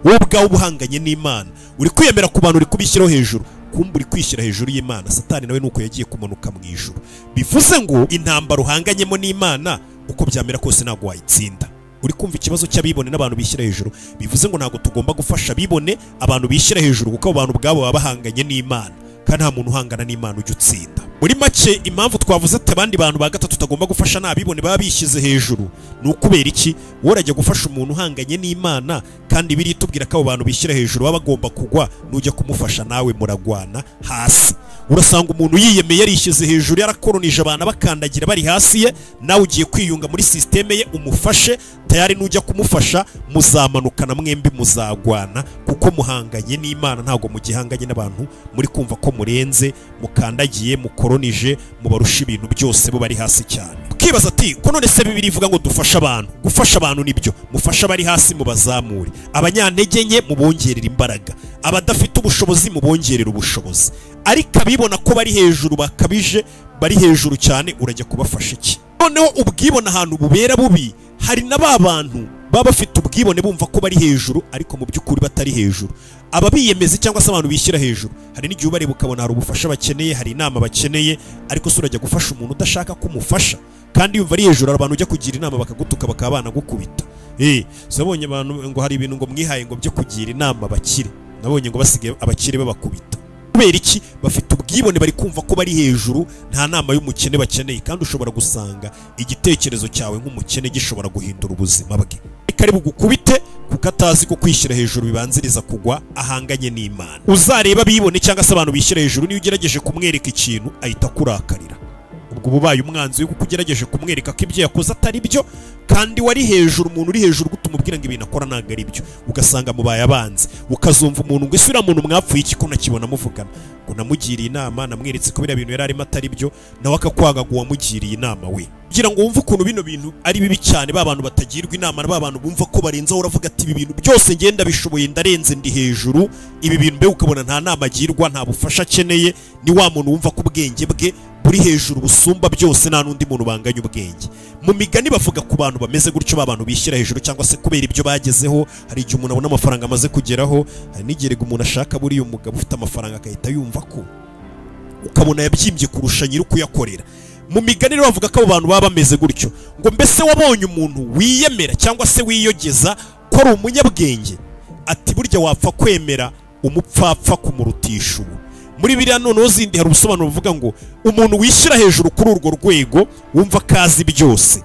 wowe ubwawe ubuhanganye n'Imana, uri kwiyemera ku bantu, uri kubishyiraho hejuru, kumbe uri kwishyira hejuru y'Imana. Satani nawe nuko yagiye kumanuka mu ijuru. Bivuze ngo intambara uhanganyemo n'Imana uko byamera kose ntabwo wayitsinda. Uri kumva ikibazo cy'abibone n'abantu bishyira hejuru. Bivuze ngo ntabwo tugomba gufasha abibone, abantu bishyira hejuru, kuko abo bantu ubwabo baba bahanganye n'Imana, kandi nta muntu uhangana n'Imana ujya utsinda. Muri make impamvu twavuze ati abandi bantu ba gatatu tutagomba gufasha n'abibone baba bishyize hejuru, ni ukubera iki? Wowe urajya gufasha umuntu uhanganye n'Imana, kandi biri tubwira ko abo bantu bishyira hejuru baba bagomba kugwa, nujya kumufasha nawe muragwana hasi. Urasanga umuntu yiyemeye, yarishyize hejuru, yarakoronije abantu bakandagira bari hasi ye, nawe ugiye kwiyunga muri systeme ye umufashe, tayari nujya kumufasha muzamanukana mwembi, muzagwana, kuko muhanganye n'Imana, ntago mugihanganye n'abantu muri kumva ko murenze, mukandagiye, mukoronije, mubarusha ibintu byose, bo bari hasi cyane. Ukibaza ati ko none se Bibiliya ivuga ngo dufashe abantu? Gufasha abantu nibyo, mufasha abari hasi mubazamure, abanyantege nke mubongerera imbaraga, abadafite ubushobozi mubongerera ubushobozi. Ariko abibona ko bari hejuru bakabije, bari hejuru cyane, urajya kubafasha iki? Noneho ubwibone ahantu bubera bubi, hari na ba bantu baba bafite ubwibone bumva ko bari hejuru, ariko mu by'ukuri batari hejuru. Aba biyemeze cyangwa se abantu bishyira hejuru, hari n'igihe ubareba ukabona hari ubufasha bakeneye, hari inama bakeneye, ariko se urajya gufasha umuntu udashaka kumufasha kandi yumva ari hejuru? Abantu ujya kugira inama bakagutuka, bakaba banagukubita. Nabonye abantu ngo hari ibintu ngo mwihaye ngo byo kugira inama abakire, nabonye ngo basigaye abakire babakubita. Kubera iki? Bafite ubwibone, bari kumva ko bari hejuru, nta nama y'umukene bakeneye. Kandi ushobora gusanga igitekerezo cyawe nk'umukene gishobora guhindura ubuzima bwe. Ariko ari bugukubite kuko atazi ko kwishyira hejuru bibanziriza kugwa, ahanganye n'Imana. Uzareba bibone cyangwa se abantu bishyira hejuru, niyo ugerageje kumwereka ikintu ahita akurakarira. Ubwo ubaye umwanzi we kuko ugerageje kumwereka ko ibyo yakoze atari byo, kandi wari hejuru. Umuntu uri hejuru gutumubwira ngo ibintu akora ntago ari byo, ugasanga mubaye abanzi. Ukazumva umuntu ngo ese uriya muntu mwapfuye iki ko nakibona muvugana, ngo namugiriye inama, namweretse ko biriya bintu yari arimo atari byo, nawe akakwanga ngo wamugiriye inama we. Kugira ngo wumve ukuntu bino bintu ari bibi cyane, ba bantu batagirwa inama, ba bantu bumva ko barenze, uravuga ati ibi bintu byose ngenda bishoboye, ndarenze, ndi hejuru, ibi bintu mbe, ukabona nta nama agirwa, nta bufasha akeneye. Ni wa muntu wumva ko ubwenge bwe buri hejuru busumba byose, nta n'undi muntu banganya ubwenge. Mu migani bavuga ku bantu bameze gutyo, ba bantu bishyira hejuru cyangwa se kubera ibyo bagezeho. Hari igihe umuntu abona amafaranga amaze kugeraho, hari n'igihe umuntu ashaka buriya umugabo ufite amafaranga agahita yumva ko, ukabona yabyimbye kurusha nyiri kuyakorera. Mu migani rero bavuga ko abo bantu baba bameze gutyo, ngo mbese wabonye umuntu wiyemera cyangwa se wiyogeza ko ari umunyabwenge? Ati burya wapfa kwemera umupfapfa kumurutisha ubu. Muri biriya noneho zindi hari ubusobanuro buvuga ngo umuntu wishyira hejuru kuri urwo rwego wumva kazi byose,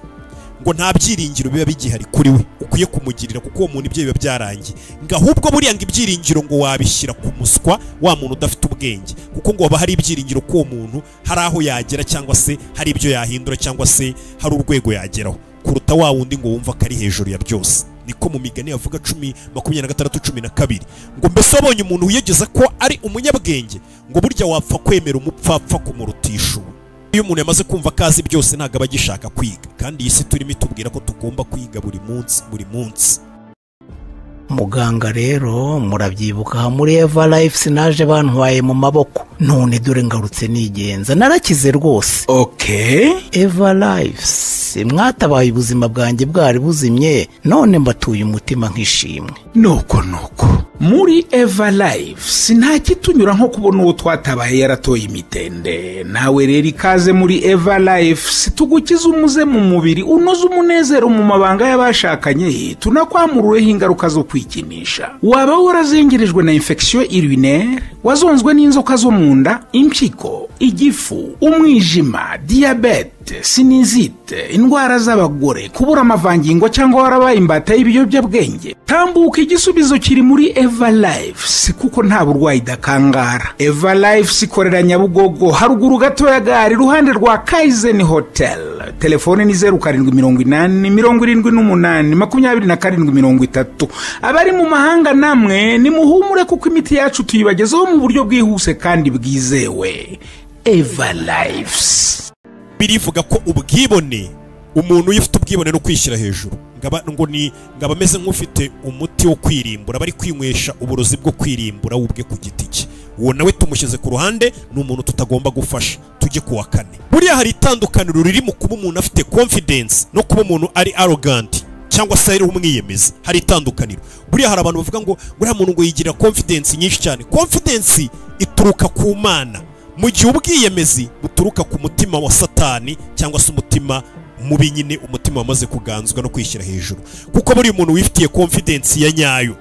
ngo nta byiringiro biba bigihari kuri we ukwiye kumugirira, kuko uwo muntu ibyo biba byarangiye. Ngo ahubwo buriya ngo ibyiringiro ngo wabishyira ku muswa wa muntu udafite ubwenge, kuko ngo haba hari ibyiringiro ko uwo muntu hari aho yagera cyangwa se hari ibyo yahindura cyangwa se hari urwego yageraho, kuruta wa wundi ngo wumva ko ari hejuru ya byose. Niko mu migani yavuga 10:26-12 ngo mbese wabonye umuntu wiyegeza ko ari umunyabwenge, ngo burya wapfa kwemera umupfapfa kumurutisha ubu. Iyo umuntu yamaze kumva kazi byose ntabwo aba agishaka kwiga, kandi iyi si turimo itubwira ko tugomba kwiga buri munsi buri munsi. Muganga rero murabyibuka muri Eva Life sinaje bantwaye mu maboko, none dore ngarutse nigenza narakize rwose. Okay. Eva Life mwatabaye ubuzima bwanjye bwari buzimye, none mbatuye umutima nk'ishimwe. Nuko nuko muri Eva Life nta kitunyura nko kubona uwo twatabaye yaratoye imitende. Nawe rero ikaze muri Eva Life, tugukize umuze mu mubiri, unoze umunezero mu mabanga y'abashakanye, tunakwamurureho ingaruka zo kwikinisha. Waba warazengerejwe na infection urinaire, wazonzwe n'inzoka zo mu nda, impyiko, igifu, umwijima, diabete, sinizite, indwara z'abagore, kubura amavangingo cyangwa warabaye imbata y'ibiyobyabwenge, tambuka igisubizo kiri muri Eva Life, kuko nta burwayi dakangara. Eva Life ikorera Nyabugogo, haruguru gato ya gare, iruhande rwa Kaizen Hotel. Telefone ni 0780 78 27 30. Abari mu mahanga namwe nimuhumure, kuko imiti yacu tuyibagezaho mu buryo bwihuse kandi bwizewe. Eva Life birivuga ko ubwibone, umuntu uyifite ubwibone no kwishyira hejuru, ngo ni ngaba ameze nk'ufite umuti wo kwirimbura, bari kwinywesha uburozi bwo kwirimbura ubwe ku giti cye. Uwo nawe tumushyize ku ruhande, ni umuntu tutagomba gufasha. Tujye kuwa kane. Buriya hari itandukaniro riri mu kuba umuntu afite confidence no kuba umuntu ari arrogant cyangwa se ari umwiyemezi. Hari itandukaniro. Buriya hari abantu bavuga ngo buriya muntu ngo yigira confidence nyinshi cyane. Confidence ituruka ku Mana, mu gihe ubwiyemezi buturuka ku mutima wa Satani cyangwa se umutima mubi nyine, umutima wamaze kuganzwa no kwishyira hejuru. Kuko buri muntu wifitiye confidence ya nyayo,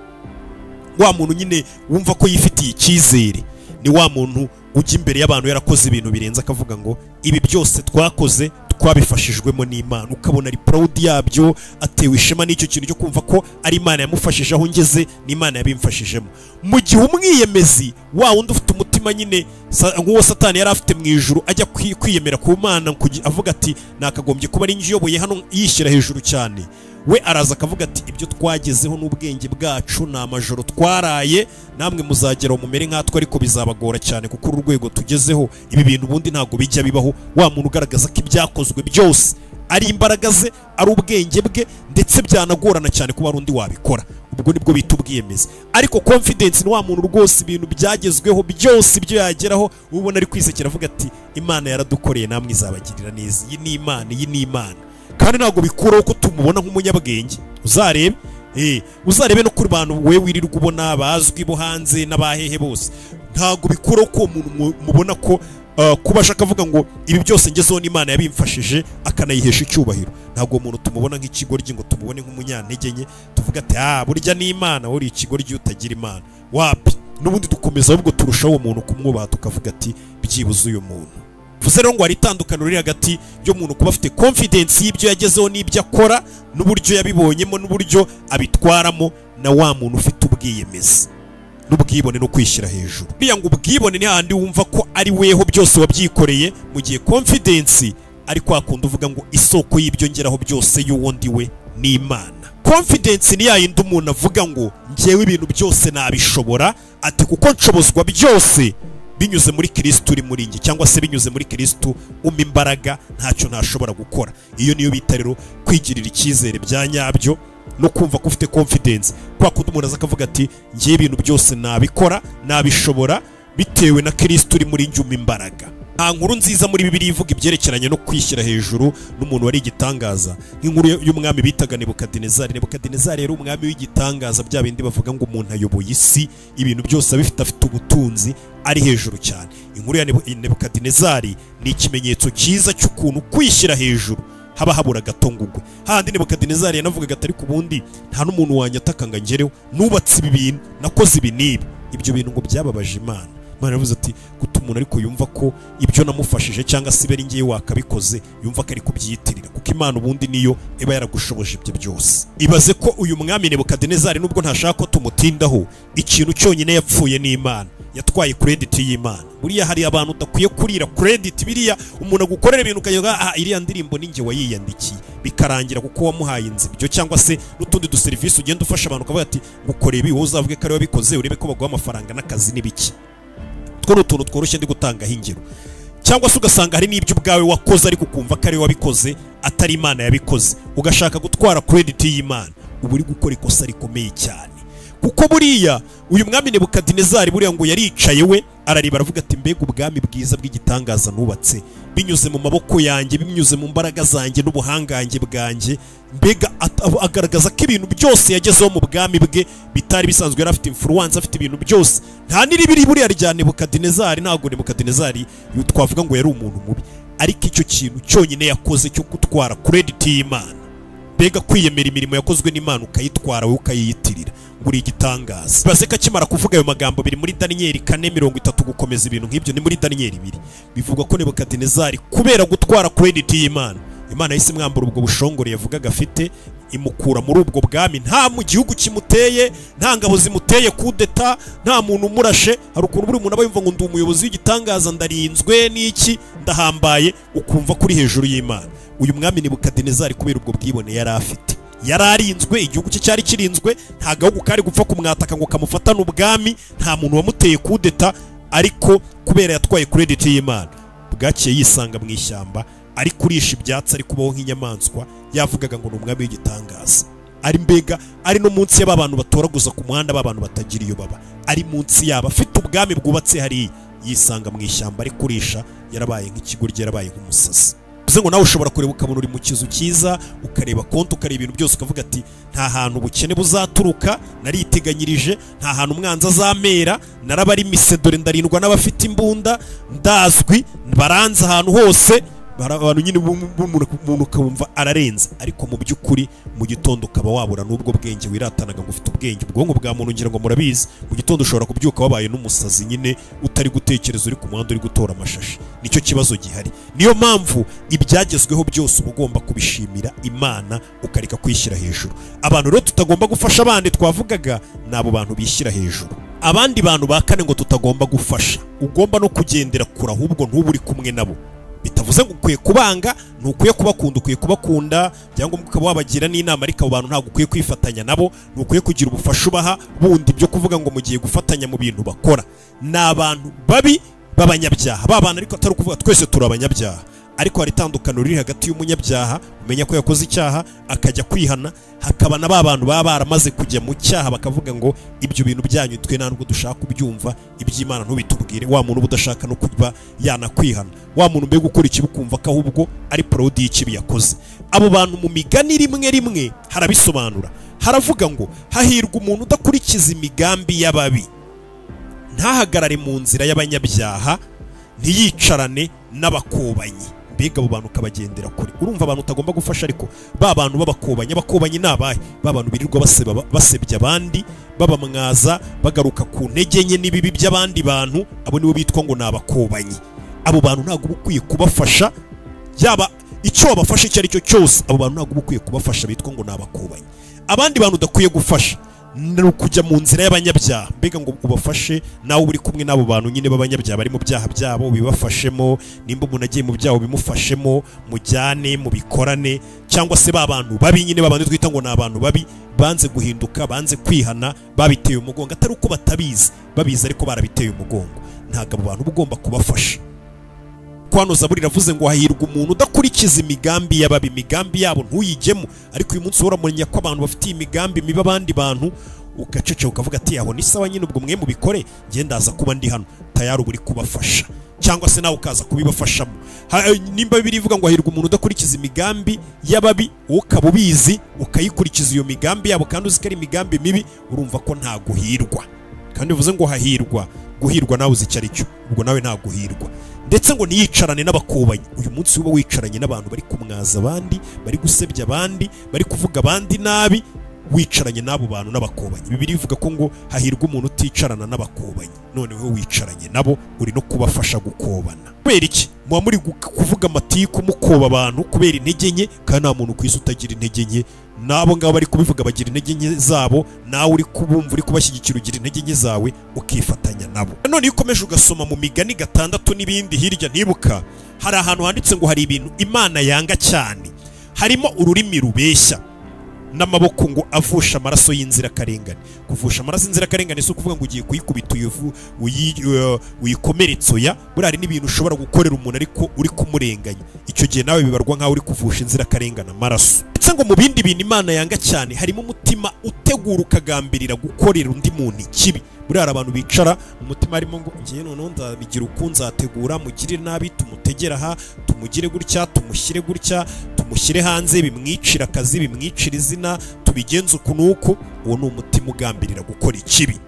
wa muntu nyine wumva ko yifitiye icyizere, ni wa muntu ujya imbere y'abantu yarakoze ibintu birenze akavuga ngo ibi byose twakoze twabifashijwemo n'Imana, ukabona ari proud yabyo, atewe ishema n'icyo kintu cyo kumva ko ari Imana yamufashije aho ngeze, n'Imana yabimfashijemo. Mu gihe umwiyemezi wa wundi ufite umutima nyine nk'uwo Satani yari afite mu ijuru, ajya kwiyemera ku Mana avuga ati nakagombye kuba ari njiyoboye hano, yishyira hejuru cyane, we araza akavuga ati ibyo twagezeho n'ubwenge bwacu, ni amajoro twaraye, namwe muzagera mumere nkatwe, ariko bizabagora cyane kuko uru rwego tugezeho ibi bintu ubundi ntago bijya bibaho. Wa muntu ugaragaza ko ibyakozwe byose ari imbaraga ze, ari ubwenge bwe, ndetse byanagorana cyane kuba ari undi wabikora, ubwo nibwo bita ubwiyemezi. Ariko confidence ni wa muntu rwose ibintu byagezweho byose ibyo yageraho ubona ari kwisekera avuga ati Imana yaradukoreye namwe izabagirira neza, iyi ni Imana, iyi ni Imana. Kandi ntabwo bikuraho ko tumubona nk'umunyabwenge. Uzarebe uzarebe no kuri bantu we wirirwa ubona bazwi bo hanze n'abahehe bose, ntabwo bikuraho ko umuntu mubona ko kubasha akavuga ngo ibi byose ngezeho n'Imana yabimfashije, akanayihesha icyubahiro. Ntabwo umuntu tumubona nk'ikigoryi ngo tumubone nk'umunyantege nke, tuvuga ati ah burya ni Imana, uri ikigoryi utagira Imana. Wapi, n'ubundi dukomeza ahubwo turushaho uwo muntu kumwubaha, tukavuga ati byibuze uyu muntu. Vuze rero ngo hari itandukaniro riri hagati y'umuntu kuba afite confidence y'ibyo yagezeho n'ibyo akora n'uburyo yabibonyemo n'uburyo abitwaramo, na wa muntu ufite ubwiyemezi n'ubwibone no kwishyira hejuru. Buriya ngo ubwibone ni handi wumva ko ari weho byose wabyikoreye, mu gihe confidence ari kwa kundi uvuga ngo isoko y'ibyo ngeraho byose y'uwo ndi we ni Imana. Confidence ni yayindi umuntu avuga ngo njyewe ibintu byose nabishobora, ati kuko nshobozwa byose binyuze muri Kristo uri muri njye, cyangwa se binyuze muri Kristo umpa imbaraga, ntacyo ntashobora gukora. Iyo niyo bita rero kwigirira icyizere bya nyabyo no kumva ko ufite confidence. Kwa kundi umuntu aza akavuga ati ngiye ibintu byose nabikora, nabishobora bitewe na Kristo uri muri njye umpa imbaraga. Nta nkuru nziza muri Bibiliya ivuga ibyerekeranye no kwishyira hejuru n'umuntu wari igitangaza nk'inkuru y'umwami bitaga Nebukadinezari. Nebukadinezari yari umwami w'igitangaza, bya bindi bavuga ngo umuntu ayoboye isi, ibintu byose abifite, afite ubutunzi, ari hejuru cyane. Inkuru ya Nebukadinezari ni ikimenyetso cyiza cy'ukuntu kwishyira hejuru haba habura gato ngugwe. Handi Nebukadinezari yanavugaga ati ariko ubundi nta n'umuntu wanyataka ngo ngereho, nubatse ibi bintu, nakoze ibi n'ibi. Ibyo bintu ngo byababaje Imana. Imana yavuze ati guta umuntu ariko yumva ko ibyo namufashije cyangwa se iberi ngiye wakabikoze, yumva ko ari kubyiyitirira, kuko Imana ubundi niyo iba yaragushoboje ibyo byose. Ibaze ko uyu mwami Nebukadinezari, nubwo ntashaka ko tumutindaho, ikintu cyonyine yapfuye ni Imana. Yatwaye credit y'Imana. Buriya hari abantu udakwiye kurira credit, biriya umuntu agukorera ibintu ukayoga, ah iriya ndirimbo ninjye wayiyandikiye, bikarangira kuko wamuhaye inzu ibyo, cyangwa se n'utundi du service ugenda ufasha abantu ukavuga ati ngukoreye ibi, wowe uzavuge ko ari wabikoze, urebe ko baguha amafaranga n'akazi n'ibiki. Two ni utuntu tworoshye ndi gutangaho ingero. Cyangwa se ugasanga hari n'ibyo ubwawe wakoze ariko ukumva ko ari wabikoze atari Imana yabikoze, ugashaka gutwara credit y'Imana, uba uri gukora ikosa rikomeye cyane. Kuko buriya uyu mwami Nebukadinezari buriya ngo yaricaye we arareba aravuga ati mbega ubwami bwiza bw'igitangaza nubatse binyuze mu maboko yanjye, binyuze mu mbaraga zanjye n'ubuhangange bwanjye. Mbega agaragaza ko ibintu byose yagezeho mu bwami bwe bitari bisanzwe, yari afite influence, afite ibintu byose. Nta n'iribiri buriya rya Nebukadinezari, ntabwo Nebukadinezari twavuga ngo yari umuntu mubi, ariko icyo kintu cyonyine yakoze cyo gutwara credit y'Imana, mbega kwiyemera imirimo yakozwe n'Imana ukayitwara wowe ukayiyitirira, ngo uri igitangaza. Ibaze ko akimara kuvuga ayo magambo, biri muri Daniyeli 4:30 gukomeza ibintu nk'ibyo, ni muri Daniyeli 2, bivugwa ko Nebukadinezari kubera gutwara credit y'Imana, Imana yahise imwambura ubwo bushongore yavugaga afite, imukura muri ubwo bwami. Nta mu gihugu kimuteye, nta ngabo zimuteye kudeta, nta muntu umurashe. Hari ukuntu buri muntu aba yumva ngo ndi umuyobozi w'igitangaza, ndarinzwe n'iki, ndahambaye, ukumva kuri hejuru y'Imana. Uyu mwami Nebukadinezari kubera ubwo bwibone yari afite, yari arinzwe, igihugu cye cyari kirinzwe, nta gahugu kari gupfa kumwataka ngo kamufatane ubwami, nta muntu wamuteye kudeta, ariko kubera yatwaye credit y'Imana, bwakiye yisanga mu ishyamba ari kurisha ibyatsi, ari kubaho nk'inyamaswa, yavugaga ngo ni umwami w'igitangaza. Ari mbega ari no munsi y'aba bantu batoraguza ku muhanda, ba bantu batagira iyo baba, ari munsi yabo, afite ubwami bwubatse hariya, yisanga mu ishyamba ari kurisha, yarabaye nk'ikigoryi, yarabaye nk'umusazi. Bivuze ngo nawe ushobora kureba ukabona uri mu kizu cyiza, ukareba konti, ukareba ibintu byose, ukavuga ati nta hantu ubukene buzaturuka, nariteganyirije, nta hantu umwanzi azamera, narabari dore ndarindwa n'abafite imbunda, ndazwi, baranze ahantu hose, abantu nyine umuntu ukumva ararenze. Ariko mu by'ukuri mu gitondo ukaba wabura n'ubwo bwenge wiratanaga ngo ufite ubwenge. Ubwonko bwa muntu ngira ngo murabizi, mu gitondo ushobora kubyuka wabaye n'umusazi nyine, utari gutekereza, uri ku muhanda uri gutora amashashi. Nicyo kibazo gihari. Niyo mpamvu ibyagezweho byose uba ugomba kubishimira Imana, ukareka kwishyira hejuru. Abantu rero tutagomba gufasha abandi twavugaga ni abo bantu bishyira hejuru. Abandi bantu ba kane ngo tutagomba gufasha, ugomba no kugendera kure, ahubwo ntube uri kumwe nabo. Bitavuze ngo ukwiye kubanga, ntukwiye kubakunda, ukwiye kubakunda cyangwa ukaba wabagira n'inama, ariko abo bantu ntabwo ukwiye kwifatanya nabo, ntukwiye kugira ubufasha ubaha bundi byo kuvuga ngo mugiye gufatanya mu bintu bakora. Ni abantu babi b'abanyabyaha, ba bantu ariko atari ukuvuga twese turi abanyabyaha, ariko hari itandukaniro riri hagati y'umunyabyaha umenya ko yakoze icyaha akajya kwihana, hakaba na ba bantu baba baramaze kujya mu cyaha bakavuga ngo ibyo bintu byanyu twe ntabwo dushaka kubyumva, iby'Imana ntubitubwire. Wa muntu udashaka no kuba yanakwihana, wa muntu mbega ukora ikibi ukumva ko ahubwo ari parodi y'ikibi yakoze. Abo bantu mu migani rimwe rimwe harabisobanura, haravuga ngo hahirwa umuntu udakurikiza imigambi y'ababi, ntahagarare mu nzira y'abanyabyaha, ntiyicarane n'abakobanyi. Mbega abo bantu ukabagendera kure. Urumva abantu utagomba gufasha, ariko ba bantu b'abakobanyi, abakobanyi ni abahe? Ba bantu birirwa basebya abandi, babamwaza, bagaruka ku ntege nke n'ibibi by'abandi bantu, abo nibo bitwa ngo ni abakobanyi. Abo bantu ntabwo uba ukwiye kubafasha, yaba icyo wabafasha icyo ari cyo cyose, abo bantu ntabwo uba ukwiye kubafasha, bitwa ngo ni abakobanyi. Abandi bantu udakwiye gufasha ni ukujya mu nzira y'abanyabyaha, mbega ngo ubafashe nawe uri kumwe n'abo bantu nyine b'abanyabyaha bari mu byaha byabo, bibafashemo. Nimba umuntu agiye mu byaha bimufashemo, mujyane mubikorane, cyangwa se ba bantu babi nyine babandi twita ngo ni abantu babi, banze guhinduka, banze kwihana, babiteye umugongo, atari uko batabizi, babizi ariko barabiteye umugongo. Ntabwo abo bantu ugomba kubafasha. Kwano Zaburi iravuze ngo hahirwa umuntu udakurikiza imigambi y'ababi, imigambi yabo ntuyijyemo. Ariko uyu munsi uramenya ko abantu bafite imigambi mibi abandi bantu, ugacece ukavuga ati aho ni sawa nyine ubwo mwe mubikore, ngiye ndaza kuba ndi hano, tayari uri kubafasha, cyangwa se nawe ukaza kubibafashamo. Nimba Bibiliya ivuga ngo hahirwa umuntu udakurikiza imigambi y'ababi, ukaba ubizi ukayikurikiza iyo migambi yabo kandi uzi ko ari imigambi mibi, urumva ko nta guhirwa. Kandi bivuze ngo hahirwa, guhirwa nawe uzi icyo ari cyo, ubwo nawe nta guhirwa. Ndetse ngo niyicarane n'abakobanyi. Uyu munsi uba wicaranye n'abantu bari kumwaza abandi, bari gusebya abandi, bari kuvuga abandi nabi, Wicaranye n'abo bantu n'abakobanyi. Bibiliya ivuga ko ngo hahirwa umuntu uticarana n'abakobanyi. Noneho wicaranye nabo uri no kubafasha gukobana. Kubera iki? Muba muri kuvuga amatiku mukoba abantu kubera intege nke, kandi nta muntu ku isi utagira intege nke. Nabo ngabo bari kubivuga bagira intege nke zabo, nawe uri kubumva uri kubashyigikira ugira intege nke zawe ukifatanya nabo. None iyo ukomeje ugasoma mu migani 6 n'ibindi hirya ntibuka, hari ahantu handitse ngo hari ibintu Imana yanga cyane, harimo ururimi rubeshya n'amaboko ngo avusha amaraso y'inzirakarengane. Kuvusha amaraso y'inzirakarengane si ukuvuga ngo ugiye kuyikubita uyikomeretsa, oya. Buriya hari n'ibintu ushobora gukorera umuntu ariko uri kumurenganya, icyo gihe nawe bibarwa nkaho uri kuvusha inzirakarengane amaraso. Ndetse ngo mu bindi bintu Imana yanga cyane harimo umutima utegura ukagambirira gukorera undi muntu ikibi. Buriya hari abantu bicara umutima harimo ngo ngiye noneho nzabigira uko, nzategura mugirire nabi, tumutegera aha, tumugire gutya, tumushyire gutya, tumushyire hanze, bimwicira akazi, bimwicira izina, tubigenze uku n'uku. Uwo ni umutima ugambirira gukora ikibi.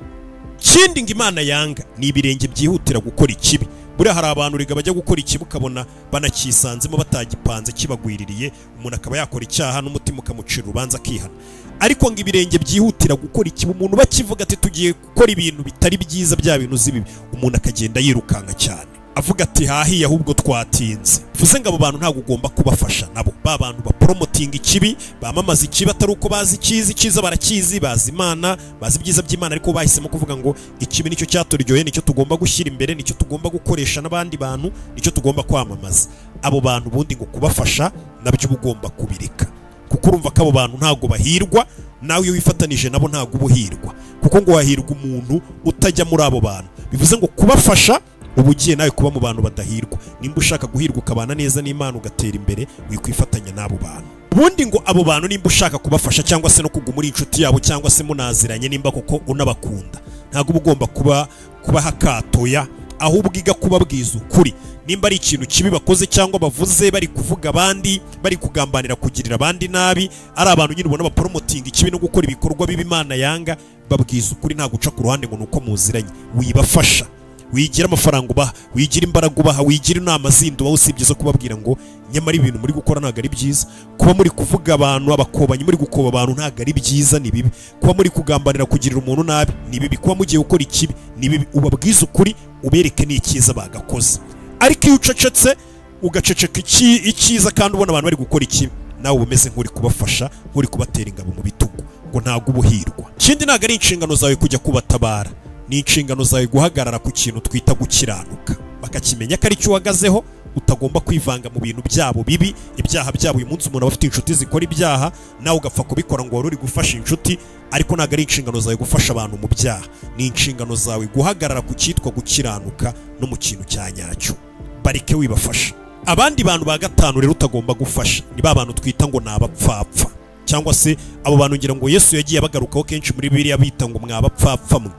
Kindi ngo Imana yanga ni ibirenge byihutira gukora ikibi. Buriya hari abantu rega bajya gukora ikibi ukabona banakisanzemo batagipanze kibagwiririye, umuntu akaba yakora icyaha n'umutima ukamucira urubanza akihana. Ariko ngo ibirenge byihutira gukora ikibi, umuntu bakivuga ati tugiye gukora ibintu bitari byiza, bya bintu zibibi, umuntu akagenda yirukanka cyane avuga ati hahiye ahubwo twatinze. Bivuze ngo abo bantu ntabwo ugomba kubafasha nabo. Ba bantu bapromotinga ikibi, bamamaza ikibi atari uko bazi icyiza, icyiza barakizi, bazi Imana, bazi ibyiza by'Imana, ariko bahisemo kuvuga ngo ikibi nicyo cyaturyoheye, nicyo tugomba gushyira imbere, nicyo tugomba gukoresha n'abandi bantu, nicyo tugomba kwamamaza. Abo bantu ubundi ngo kubafasha nabyo uba ugomba kubireka, kuko urumva ko abo bantu ntabwo bahirwa, nawe iyo wifatanije nabo ntabwo uba uhirwa, kuko ngo hahirwa umuntu utajya muri abo bantu. Bivuze ngo kubafasha uba ugiye nawe kuba mu bantu badahirwa. Nimba ushaka guhirwa ukabana neza n'Imana ugatera imbere, wikwifatanya n'abo bantu. Ubundi ngo abo bantu nimba ushaka kubafasha cyangwa se no kuguma uri inshuti yabo cyangwa se munaziranye nimba koko unabakunda, ntabwo uba ugomba kubaha akatoya, ahubwo iga kubabwiza ukuri. Nimba ari ikintu kibi bakoze cyangwa bavuze, bari kuvuga abandi, bari kugambanira kugirira abandi nabi, ari abantu nyine ubona bapromotinga ikibi no gukora ibikorwa bibi Imana yanga, babwiza ukuri, nta guca ku ruhande ngo nuko muziranye. Wibafasha, wigira amafaranga ubaha, wigira imbaraga ubaha, wigira inama zindi ubaha, usibye zo kubabwira ngo nyamara ibintu muri gukora ntabwo ari byiza. Kuba muri kuvuga abantu abakobanyi, muri gukoba abantu ntabwo ari byiza, ni bibi. Kuba muri kugambanira kugirira umuntu nabi ni bibi. Kuba mugiye gukora ikibi ni bibi. Ubabwize ukuri, ubereke n'icyiza bagakoze. Ariko iyo ucecetse ugaceceka icyiza kandi ubona abantu bari gukora ikibi, nawe uba umeze nk'uri kubafasha, nk'uri kubatera ingabo mu bitugu, ngo ntabwo ubuhirwa. Ikindi ntabwo ari inshingano zawe kujya kubatabara, ni inshingano zawe guhagarara ku kintu twita gukiranuka, bakakimenya ko ari cyo uhagazeho. Utagomba kwivanga mu bintu byabo bibi, ibyaha byabo. Uyu munsi umuntu aba afite inshuti zikora ibyaha, nawe ugapfa kubikora ngo wari uri gufasha inshuti, ariko ntabwo ari inshingano zawe gufasha abantu mu byaha. Ni inshingano zawe guhagarara ku cyitwa gukiranuka no mu kintu cya nyacyo, bareke wibafasha. Abandi bantu ba gatanu rero utagomba gufasha ni ba bantu twita ngo ni abapfapfa, cyangwa se abo bantu ngira ngo Yesu yagiye abagarukaho kenshi muri Bibiliya bita ngo mwabapfapfa mwe.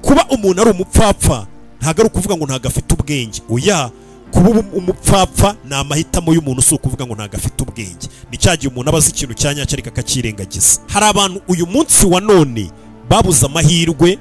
Kuba umuntu ari umupfapfa ntabwo ari ukuvuga ngo ntabwo afite ubwenge, oya. Kuba umupfapfa ni amahitamo y'umuntu, si ukuvuga ngo ntabwo afite ubwenge. Ni cya gihe umuntu aba azi ikintu cya nyacyo ariko akakirengagiza. Hari abantu uyu munsi wa none babuze amahirwe,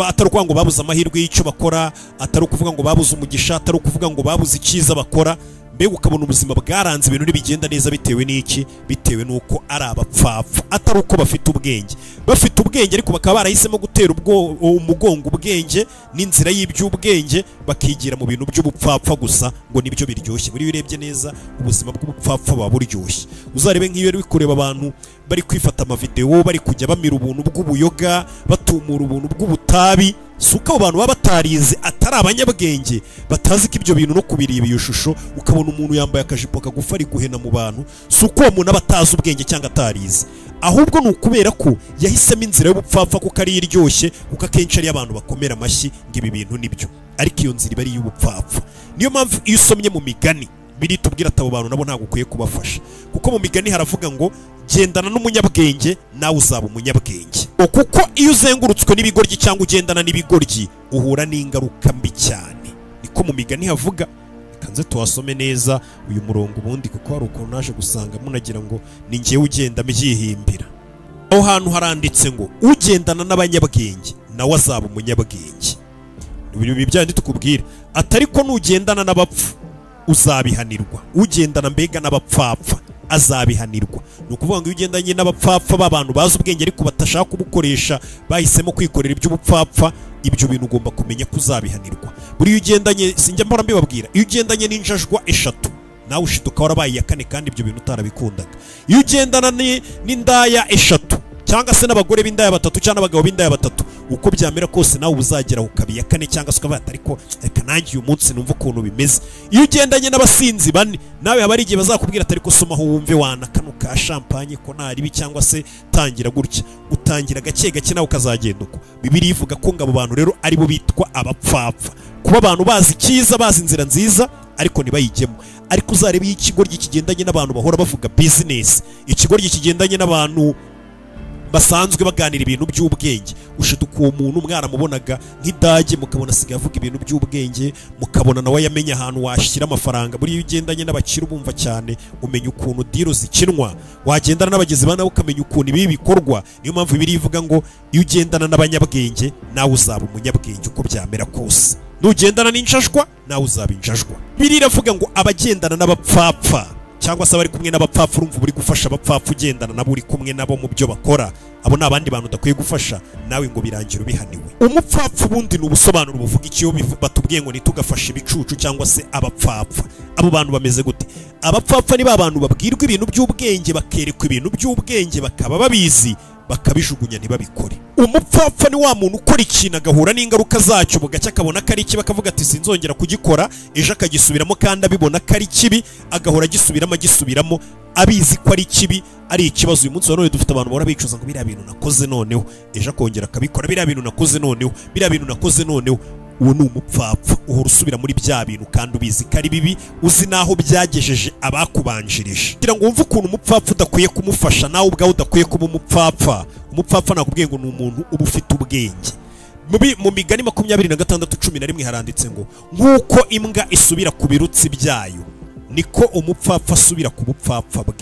atari ukuvuga ngo babuze amahirwe y'icyo bakora, atari ukuvuga ngo babuze umugisha, atari ukuvuga ngo babuze icyiza bakora, mbega ukabona ubuzima bwaranze, ibintu ntibigenda neza bitewe n'iki? Bitewe n'uko ari abapfapfa, atari uko bafite ubwenge. Bafite ubwenge ariko bakaba barahisemo gutera umugongo ubwenge n'inzira y'iby'ubwenge, bakigira mu bintu by'ubupfapfa gusa ngo nibyo biryoshye. Buri urebye neza ubuzima bw'ubupfapfa buba buryoshye. Uzarebe nk'iyo uri kureba abantu bari kwifata amavideo, bari kujya bamira ubuntu bw'ubuyoga, batumura ubuntu bw'ubutabi, si uko abo bantu baba batarize, atari abanyabwenge, batazi ko ibyo bintu no kubireba iyo shusho, ukabona umuntu yambaye akajipo kagufi ari guhena mu bantu, si uko uwo muntu aba atazi ubwenge cyangwa atarize, ahubwo ni ukubera ko yahisemo inzira y'ubupfapfa kuko ari iryoshye, kuko akenshi ari abantu bakomera amashyi ngo ibi bintu nibyo, ariko iyo nzira iba ari iy'ubupfapfa. Niyo mpamvu iyo usomye mu migani biri tubwira ati abo bantu nabo ntabwo ukwiye kubafasha, kuko mu migani haravuga ngo gendana n'umunyabwenge nawe uzaba umunyabwenge. Kuko iyo uzengurutswe n'ibigoryi cyangwa ugendana n'ibigoryi uhura n'ingaruka mbi cyane, niko mu migani havuga. Reka nze tuhasome neza uyu murongo ubundi, kuko hari ukuntu naje gusanga munagira ngo ni njyewe ugenda mbyihimbira. Aho hantu haranditse ngo ugendana n'abanyabwenge nawe azaba umunyabwenge. Ibi byandi tukubwira atari ko nugendana n'abapfu uzabihanirwa, ugendana mbega n'abapfapfa azabihanirwa. Ni ukuvuga ngo iyo ugendanye n'abapfapfa b'abantu bazi ubwenge ariko batashaka kubukoresha, bahisemo kwikorera iby'ubupfapfa, ibyo bintu ugomba kumenya ko uzabihanirwa. Buri iyo ugendanye, sinjya mpora mbibabwira, iyo ugendanye n'injajwa eshatu nawe ushiduka warabaye iya kane kandi ibyo bintu utarabikundaga. Iyo ugendana n'indaya eshatu cyangwa se n'abagore b'indaya batatu cyangwa n'abagabo b'indaya batatu, uko byamera kose nawe uzagera ukaba iya kane cyangwa se ukavuga ati ariko reka nanjye uyu munsi numva ukuntu bimeze. Iyo ugendanye n'abasinzi bane nawe haba hari igihe bazakubwira ati ariko soma aho wumve wana kano ka champagne ko nta ribi, cyangwa se tangira gutya, utangira gake gake nawe ukazagenda uko. Bibiliya ivuga ko ngo abo bantu rero aribo bitwa abapfapfa, kuba abantu bazi icyiza, bazi inzira nziza ariko ntibayijyemo. Ariko uzarebe iyo ikigoryi kigendanye n'abantu bahora bavuga business, ikigoryi kigendanye n'abantu basanzwe baganira ibintu by'ubwenge, ushiduka uwo muntu mwaramubonaga nk'idage, mukabona asigaye avuga ibintu by'ubwenge, mukabona nawe yamenye ahantu washyira amafaranga. Buriya iyo ugendanye n'abakire ubumva cyane, umenya ukuntu deal zikinwa, wagendana n'abagizi ba nabi ukamenya ukuntu ibi bikorwa. Niyo mpamvu Bibiliya ivuga ngo iyo ugendana n'abanyabwenge nawe uzaba umunyabwenge uko byamera kose, nugendana n'injajwa nawe uzaba injajwa. Bibiliya iravuga ngo abagendana n'abapfapfa cyangwa se abari kumwe n'abapfapfa, urumva uri gufasha abapfapfa ugendana nabo, uri kumwe nabo mu byo bakora, abo ni abandi bantu udakwiye gufasha, nawe ngo birangira ubihaniwe. Umupfapfa ubundi ni ubusobanuro buvuga iki? Iyo batubwiye ngo ntitugafashe ibicucu cyangwa se abapfapfa, abo bantu bameze gute? Abapfapfa ni ba bantu babwirwa ibintu by'ubwenge, bakerekwa ibintu by'ubwenge, bakaba babizi, bakabijugunya ntibabikore. Umupfapfa ni wa muntu ukora ikintu agahura n'ingaruka zacyo, bugacya akabona ko ari kibi, akavuga ati sinzongera kugikora, ejo akagisubiramo kandi abibona ko ari kibi, agahora agisubiramo agisubiramo abizi ko ari kibi, ari ikibazo. Uyu munsi wa none dufite abantu bahora bicuza ngo biriya bintu nakoze noneho, ejo akongera akabikora, biriya bintu nakoze noneho, biriya bintu nakoze noneho. Uwo ni umupfapfa, uhora usubira muri bya bintu kandi ubizi ko ari bibi, uzi n'aho byagejeje abakubanjirije. Kugira ngo wumve ukuntu umupfapfa udakwiye kumufasha, nawe ubwawe udakwiye kuba umupfapfa. Umupfapfa nakubwiye ngo ni umuntu uba ufite ubwenge. Mu Migani 26:11 haranditse ngo nk'uko imbwa isubira ku birutsi byayo, niko umupfapfa asubira ku bupfapfa bwe.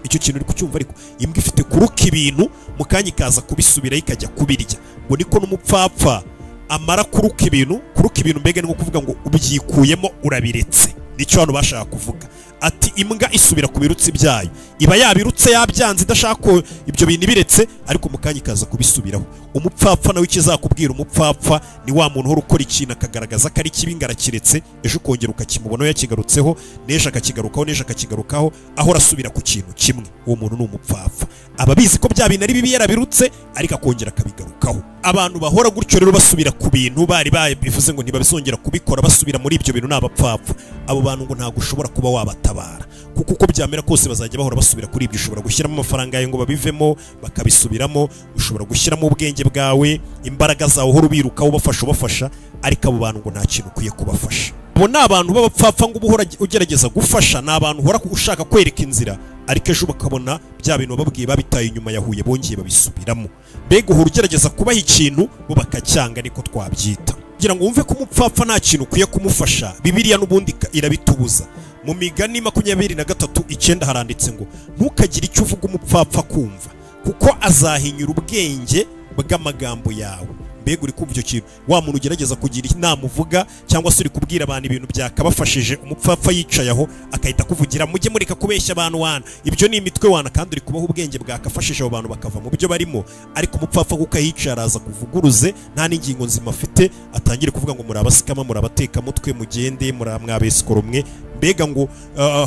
Icyo kintu uri kucyumva? Ariko imbwa ifite kuruka ibintu, mu kanya ikaza kubisubirayo ikajya kubirya, ngo niko n'umupfapfa amara kuruka ibintu. Kuruka ibintu mbega ni nko kuvuga ngo ubyikuyemo, urabiretse, nicyo hano bashaka kuvuga. Ati imbwa isubira ku birutsi byayo, iba yabirutse yabyanze, idashaka ko ibyo bintu ibiretse, ariko mu kanya ikaza kubisubiraho. Umupfapfa nawe ikizakubwira, umupfapfa ni wa muntu uhora ukora ikintu akagaragaza ko ari kibi, ngo arakiretse, ejo ukongera ukakimubonaho yakigarutseho, n'ejo akakigarukaho, n'ejo akakigarukaho, ahora asubira ku kintu kimwe. Uwo muntu ni umupfapfa, aba abizi ko bya bintu ari bibi, yarabirutse, ariko akongera akabigarukaho. Abantu bahora gutyo rero basubira ku bintu bari babivuze ngo ntibabizongera kubikora, basubira muri ibyo bintu, ni abapfapfa. Abo bantu ngo ntabwo ushobora kuba wabatabara, kuko uko byamera kose bazajya bahora basubira kuri ibyo. Ushobora gushyiramo amafaranga yawe ngo babivemo, bakabisubiramo. Ushobora gushyiramo ubwenge bwawe, imbaraga zawe, uhora ubirukaho, ubafasha, ubafasha, ariko abo bantu ngo nta kintu ukwiye kubafasha. Abo ni abantu b'abapfapfa ngo uba uhora ugerageza gufasha, ni abantu uhora ushaka kwereka inzira, ariko ejo bakabona bya bintu bababwiye babitaye inyuma ya Huye, bongeye babisubiramo. Mbega uhora ugerageza kubaha ikintu, bo bakacyanga, niko twabyita. Kugira ngo wumve ko umupfapfa nta kintu ukwiye kumufasha, Bibiliya n'ubundi irabitubuza. Mu Migani 23:9 haranditse ngo ntukagire icyo uvuga umupfapfa kumva, kuko azahinyura ubwenge bw'amagambo yawe. Mbega uri kumva icyo kintu? Wa muntu ugerageza kugira inama uvuga, cyangwa se uri kubwira abantu ibintu byakabafashije, umupfapfa yicaye aho akahita akuvugira, mujye mureka kubeshya abantu wana, ibyo ni imitwe wana, kandi uri kubaha ubwenge bwakafashije abo bantu bakava mu byo barimo. Ariko umupfapfa kuko ayicaye araza kuvuguruze, nta n'ingingo nzima afite, atangire kuvuga ngo muri abasikama, muri abatekamutwe, mugende, muri mwabesikoro mwe. Mbega ngo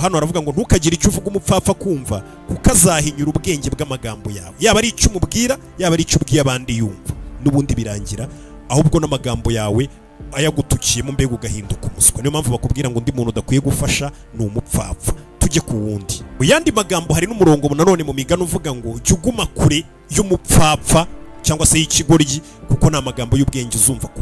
hano haravuga ngo ntukagire icyo uvuga umupfapfa kumva, kuko azahinyura ubwenge bw'amagambo yawe, yaba ari icyo umubwira, yaba ari icyo ubwiye abandi yumva, n'ubundi birangira ahubwo n'amagambo yawe ayagutukiyemo, mbega ugahinduka umuswa. Niyo mpamvu bakubwira ngo undi muntu udakwiye gufasha ni umupfapfa. Tujye ku wundi. Mu yandi magambo, hari n'umurongo nanone mu Migani uvuga ngo jya uguma kure y'umupfapfa cyangwa se y'ikigoryi, kuko ni amagambo y'ubwenge uzumva ku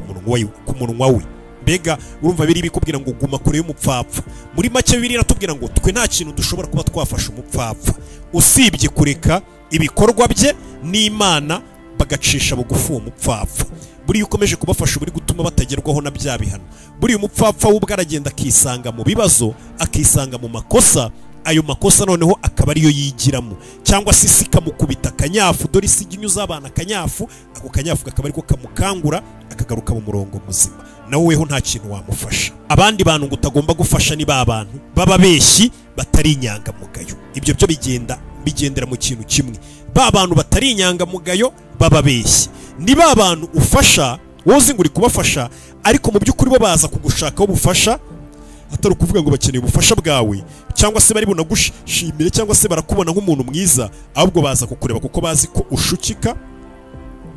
munwa we. Mbega urumva biri bikubwira ngo guma kure y'umupfapfa. Muri make biri iratubwira ngo twe nta kintu dushobora kuba twafasha umupfapfa usibye kureka ibikorwa bye n'Imana bagacisha bugufi uwo mupfapfa. Buriya ukomeje kubafasha uri gutuma batagerwaho na bya bihano. Buriya umupfapfa we ubwo aragenda akisanga mu bibazo, akisanga mu makosa, ayo makosa noneho akaba ariyo yigiramo, cyangwa se isi ikamukubita akanyafu. Dore isi ijya inyuza abana akanyafu, ako kanyafu kakaba ariko kamukangura akagaruka mu murongo muzima. Nawe weho nta kintu wamufasha. Abandi bantu ngo utagomba gufasha ni ba bantu b'ababeshyi, batari inyangamugayo. Ibyo byo bigenda bigendera mu kintu kimwe. Ba bantu batari inyangamugayo bababeshye, ni ba bantu ufasha wowe uzi ngo uri kubafasha, ariko mu by'ukuri bo baza kugushakaho ubufasha, atari ukuvuga ngo bakeneye ubufasha bwawe cyangwa se bari bunagushimire cyangwa se barakubona nk'umuntu mwiza, ahubwo baza kukureba kuko bazi ko ushukika,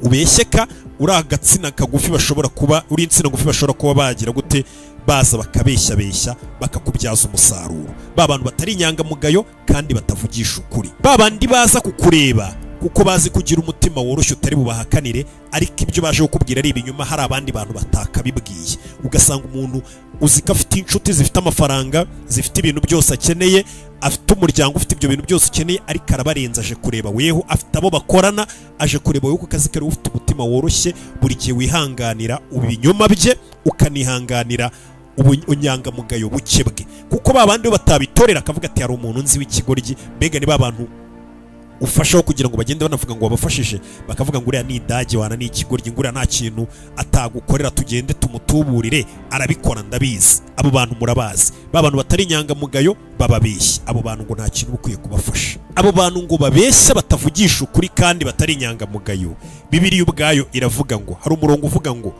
ubeshyeka, uri agatsina kagufi bashobora kuba uri insina ngufi bashobora kuba bagira gute, baza bakabeshya beshya bakakubyaza umusaruro. Ba bantu batari inyangamugayo kandi batavugisha ukuri, ba bandi baza kukureba kuko bazi kugira umutima woroshye utari bubahakanire, ariko ibyo baje kukubwira ari ibinyoma, hari abandi bantu batakabibwiye. Ugasanga umuntu uzi ko afite inshuti zifite amafaranga, zifite ibintu byose akeneye, afite umuryango ufite ibyo bintu byose ukeneye, ariko arabarenza aje kureba weho, afite abo bakorana aje kureba weho, kuko kazi kari ufite umutima woroshye, buri gihe wihanganira ibinyoma bye, ukanihanganira ubunyangamugayo buke bwe, kuko ba bandi batabitorera akavuga ati hari umuntu nzi w'ikigoryi. Mbega ni ba bantu ufashaho kugira ngo bagende banavuga ngo wabafashije, bakavuga ngo uriya ni idage wana ni ikigoryi, ngo uriya nta kintu atagukorera, tugende tumutuburire, arabikora ndabizi. Abo bantu murabazi, ba bantu batari inyangamugayo bababeshya. Abo bantu ngo nta kintu ukwiye kubafasha. Abo bantu ngo babeshya batavugisha ukuri kandi batari inyangamugayo, Bibiliya ubwayo iravuga ngo hari umurongo uvuga ngo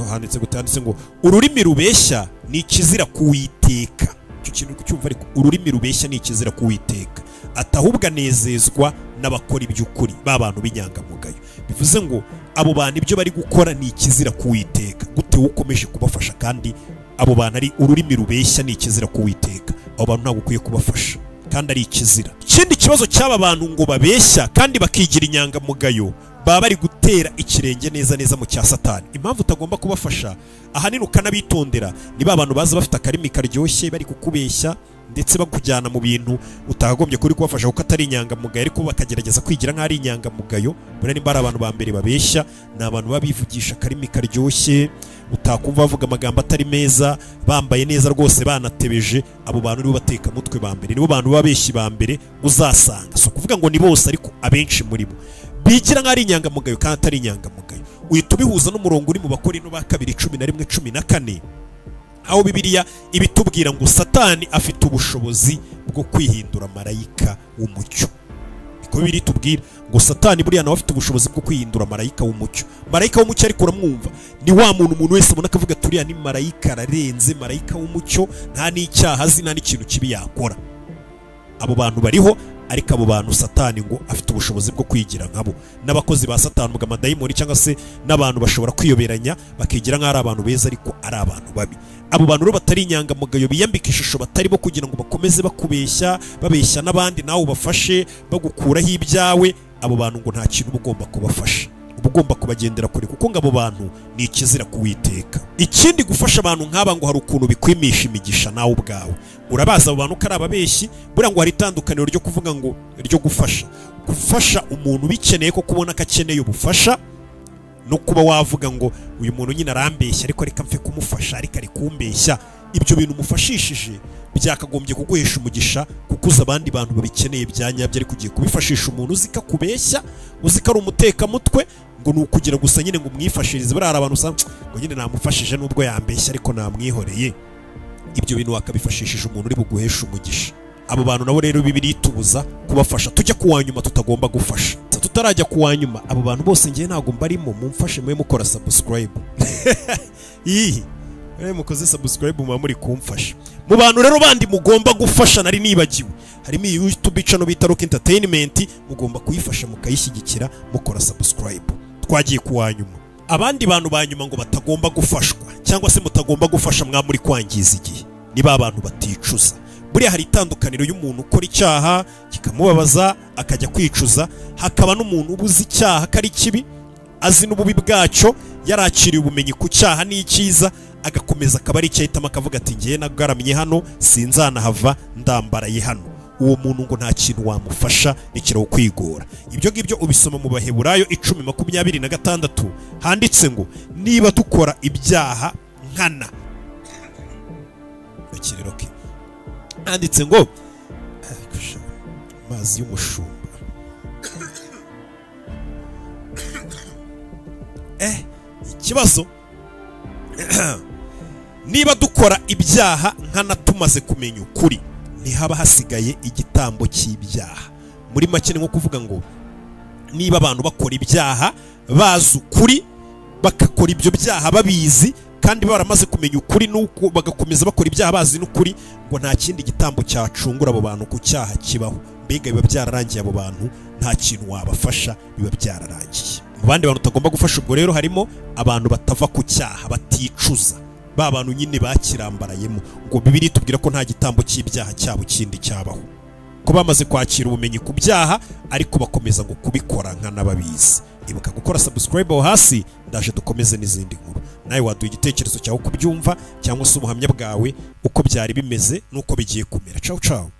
handitse gutanditse ngo ururimi rubeshya ni ikizira kuwiteka. Icyo kintu kucyumva, ariko ururimi rubeshya ni ikizira kuwiteka, atahubwa nezezwa n'abakora iby'ukuri, ba bantu b'inyangamugayo. Bivuze ngo abo bantu ibyo bari gukora ni ikizira kuwiteka. Gute ukomeje kubafasha kandi abo bantu ari ururimi rubeshya ni ikizira kuwiteka? Abo bantu ntabwo ukwiye kubafasha kandi ari ikizira. Ikindi kibazo cy'aba bantu ngo babeshya kandi bakigira inyangamugayo, baba bari gutera ikirenge neza neza mu cya Satani. Impamvu utagomba kubafasha ahanini ukanabitondera, ni ba bantu baza bafite akarimi karyoshye, bari kukubeshya ndetse bakujyana mu bintu utakagombye kuri kubafasha kuko atari inyangamugayo, ariko bakagerageza kwigira nk'ari ari inyangamugayo. Buriya nimba ari abantu ba mbere babeshya, ni abantu babivugisha akarimi karyoshye, utakumva bavuga amagambo atari meza, bambaye neza rwose, banatebeje. Abo bantu nibo bateka mutwe ba mbere, nibo bantu babeshyi ba mbere uzasanga. So kuvuga ngo ni bose, ariko abenshi muri bo bigira nk'ari inyangamugayo kandi atari inyangamugayo. Uhita ubihuza n'umurongo uri mu Bakorinto ba kabiri 11:14, aho Bibiliya ibitubwira ngo Satani afite ubushobozi bwo kwihindura marayika w'umucyo. Niko Bibiliya itubwira ngo Satani buriya nawe afite ubushobozi bwo kwihindura marayika w'umucyo. Marayika w'umucyo ariko uramwumva, ni wa muntu umuntu wese abona akavuga turiya ni marayika, ararenze, marayika w'umucyo, nta n'icyaha azi, nta n'ikintu kibi yakora. Abo bantu bariho, ariko abo bantu Satani ngo afite ubushobozi bwo kwigira nkabo. N'abakozi ba Satani ubwo amadayimoni cyangwa se n'abantu bashobora kwiyoberanya bakigira nk'ari abantu beza ariko ari abantu babi. Abo bantu rero batari inyangamugayo biyambika ishusho batari bo kugira ngo bakomeze bakubeshya, babeshya n'abandi, nawe ubafashe bagukuraho ibyawe. Abo bantu ngo nta kintu ugomba kubafasha, ugomba kubagendera kure, kuko ngo abo bantu ni ikizira kuwiteka. Ikindi, gufasha abantu nk'aba ngo hari ukuntu bikwimisha imigisha nawe ubwawe. Urabaza abo bantu ko ari ababeshyi, buriya ngo hari itandukaniro ryo kuvuga ngo ryo gufasha, gufasha umuntu bikeneye ko kubona ko akeneye ubufasha, no kuba wavuga ngo uyu muntu nyine arambeshya ariko reka mfe kumufasha, ariko ari kumbeshya. Ibyo bintu umufashishije byakagombye kuguhesha umugisha, kuko uzi abandi bantu babikeneye bya nyabyo, ariko ugiye kubifashisha umuntu uzi ko akubeshya, uzi ko ari umutekamutwe, ngo ni ukugira gusa nyine ngo umwifashirize. Buriya hari abantu usanga ngo nyine namufashije nubwo yambeshya ariko namwihoreye. Ibyo bintu wakabifashishije umuntu uri buguhesha umugisha. Abo bantu nabo rero Bibiliya itubuza kubafasha. Tujya kuwa nyuma tutagomba gufasha. Tutarajya kuwa nyuma, abo bantu bose ngiye ntago mbarimo, mumfashe mwe mukora subscribe. Ihi mukoze subscribe muba muri kumfasha. Mu bantu rero bandi mugomba gufasha nari nibagiwe, harimo iyi YouTube channel bita Rock Entertainment, mugomba kuyifasha mukayishyigikira mukora subscribe. Twagiye kuwa nyuma. Abandi bantu ba nyuma ngo batagomba gufashwa cyangwa se mutagomba gufasha mwa muri kwangiza igihe, ni ba bantu baticuza. Buriya hari itandukaniro y'umuntu ukora icyaha kikamubabaza akajya kwicuza, hakaba n'umuntu ubuze icyaha kari kibi, azi n'ububi bwacyo, yarakiriye ubumenyi ku cyaha n'icyiza, agakomeza akaba ari icyo akavuga ati ngiye nagaramye hano sinzanahava, ndambaraye hano. Uwo muntu ngo nta kintu wamufasha, nikiraho kwigora. Ibyo ngibyo ubisoma mu Baheburayo 10:26, handitse ngo niba dukora ibyaha nkana, handitse ngo amazi y'umushumba. Ikibazo niba dukora ibyaha nkana tumaze kumenya ukuri, ntihaba hasigaye igitambo cy'ibyaha, Muri make ni nko kuvuga ngo niba abantu bakora ibyaha bazi ukuri, bakakora ibyo byaha babizi kandi baramaze kumenya ukuri, nuko bagakomeza bakora ibyaha bazi n'ukuri, ngo nta kindi gitambo cyacungura abo bantu ku cyaha kibaho. Mbega biba byararangiye, abo bantu nta kintu wabafasha, biba byararangiye. Mu bandi bantu utagomba gufasha ubwo rero harimo abantu batava ku cyaha, baticuza, ba bantu nyine bakirambarayemo. Ngo Bibiliya itubwira ko nta gitambo cy'ibyaha cyabo kindi cyabaho, ko bamaze kwakira ubumenyi ku byaha ariko bakomeza ngo kubikora nk'anababizi. Ibuka gukora subscribe aho hasi, ndaje dukomeze n'izindi nkuru. Nawe waduha igitekerezo cyawe uko ubyumva cyangwa se ubuhamya bwawe uko byari bimeze n'uko bigiye kumera. Ciao ciao.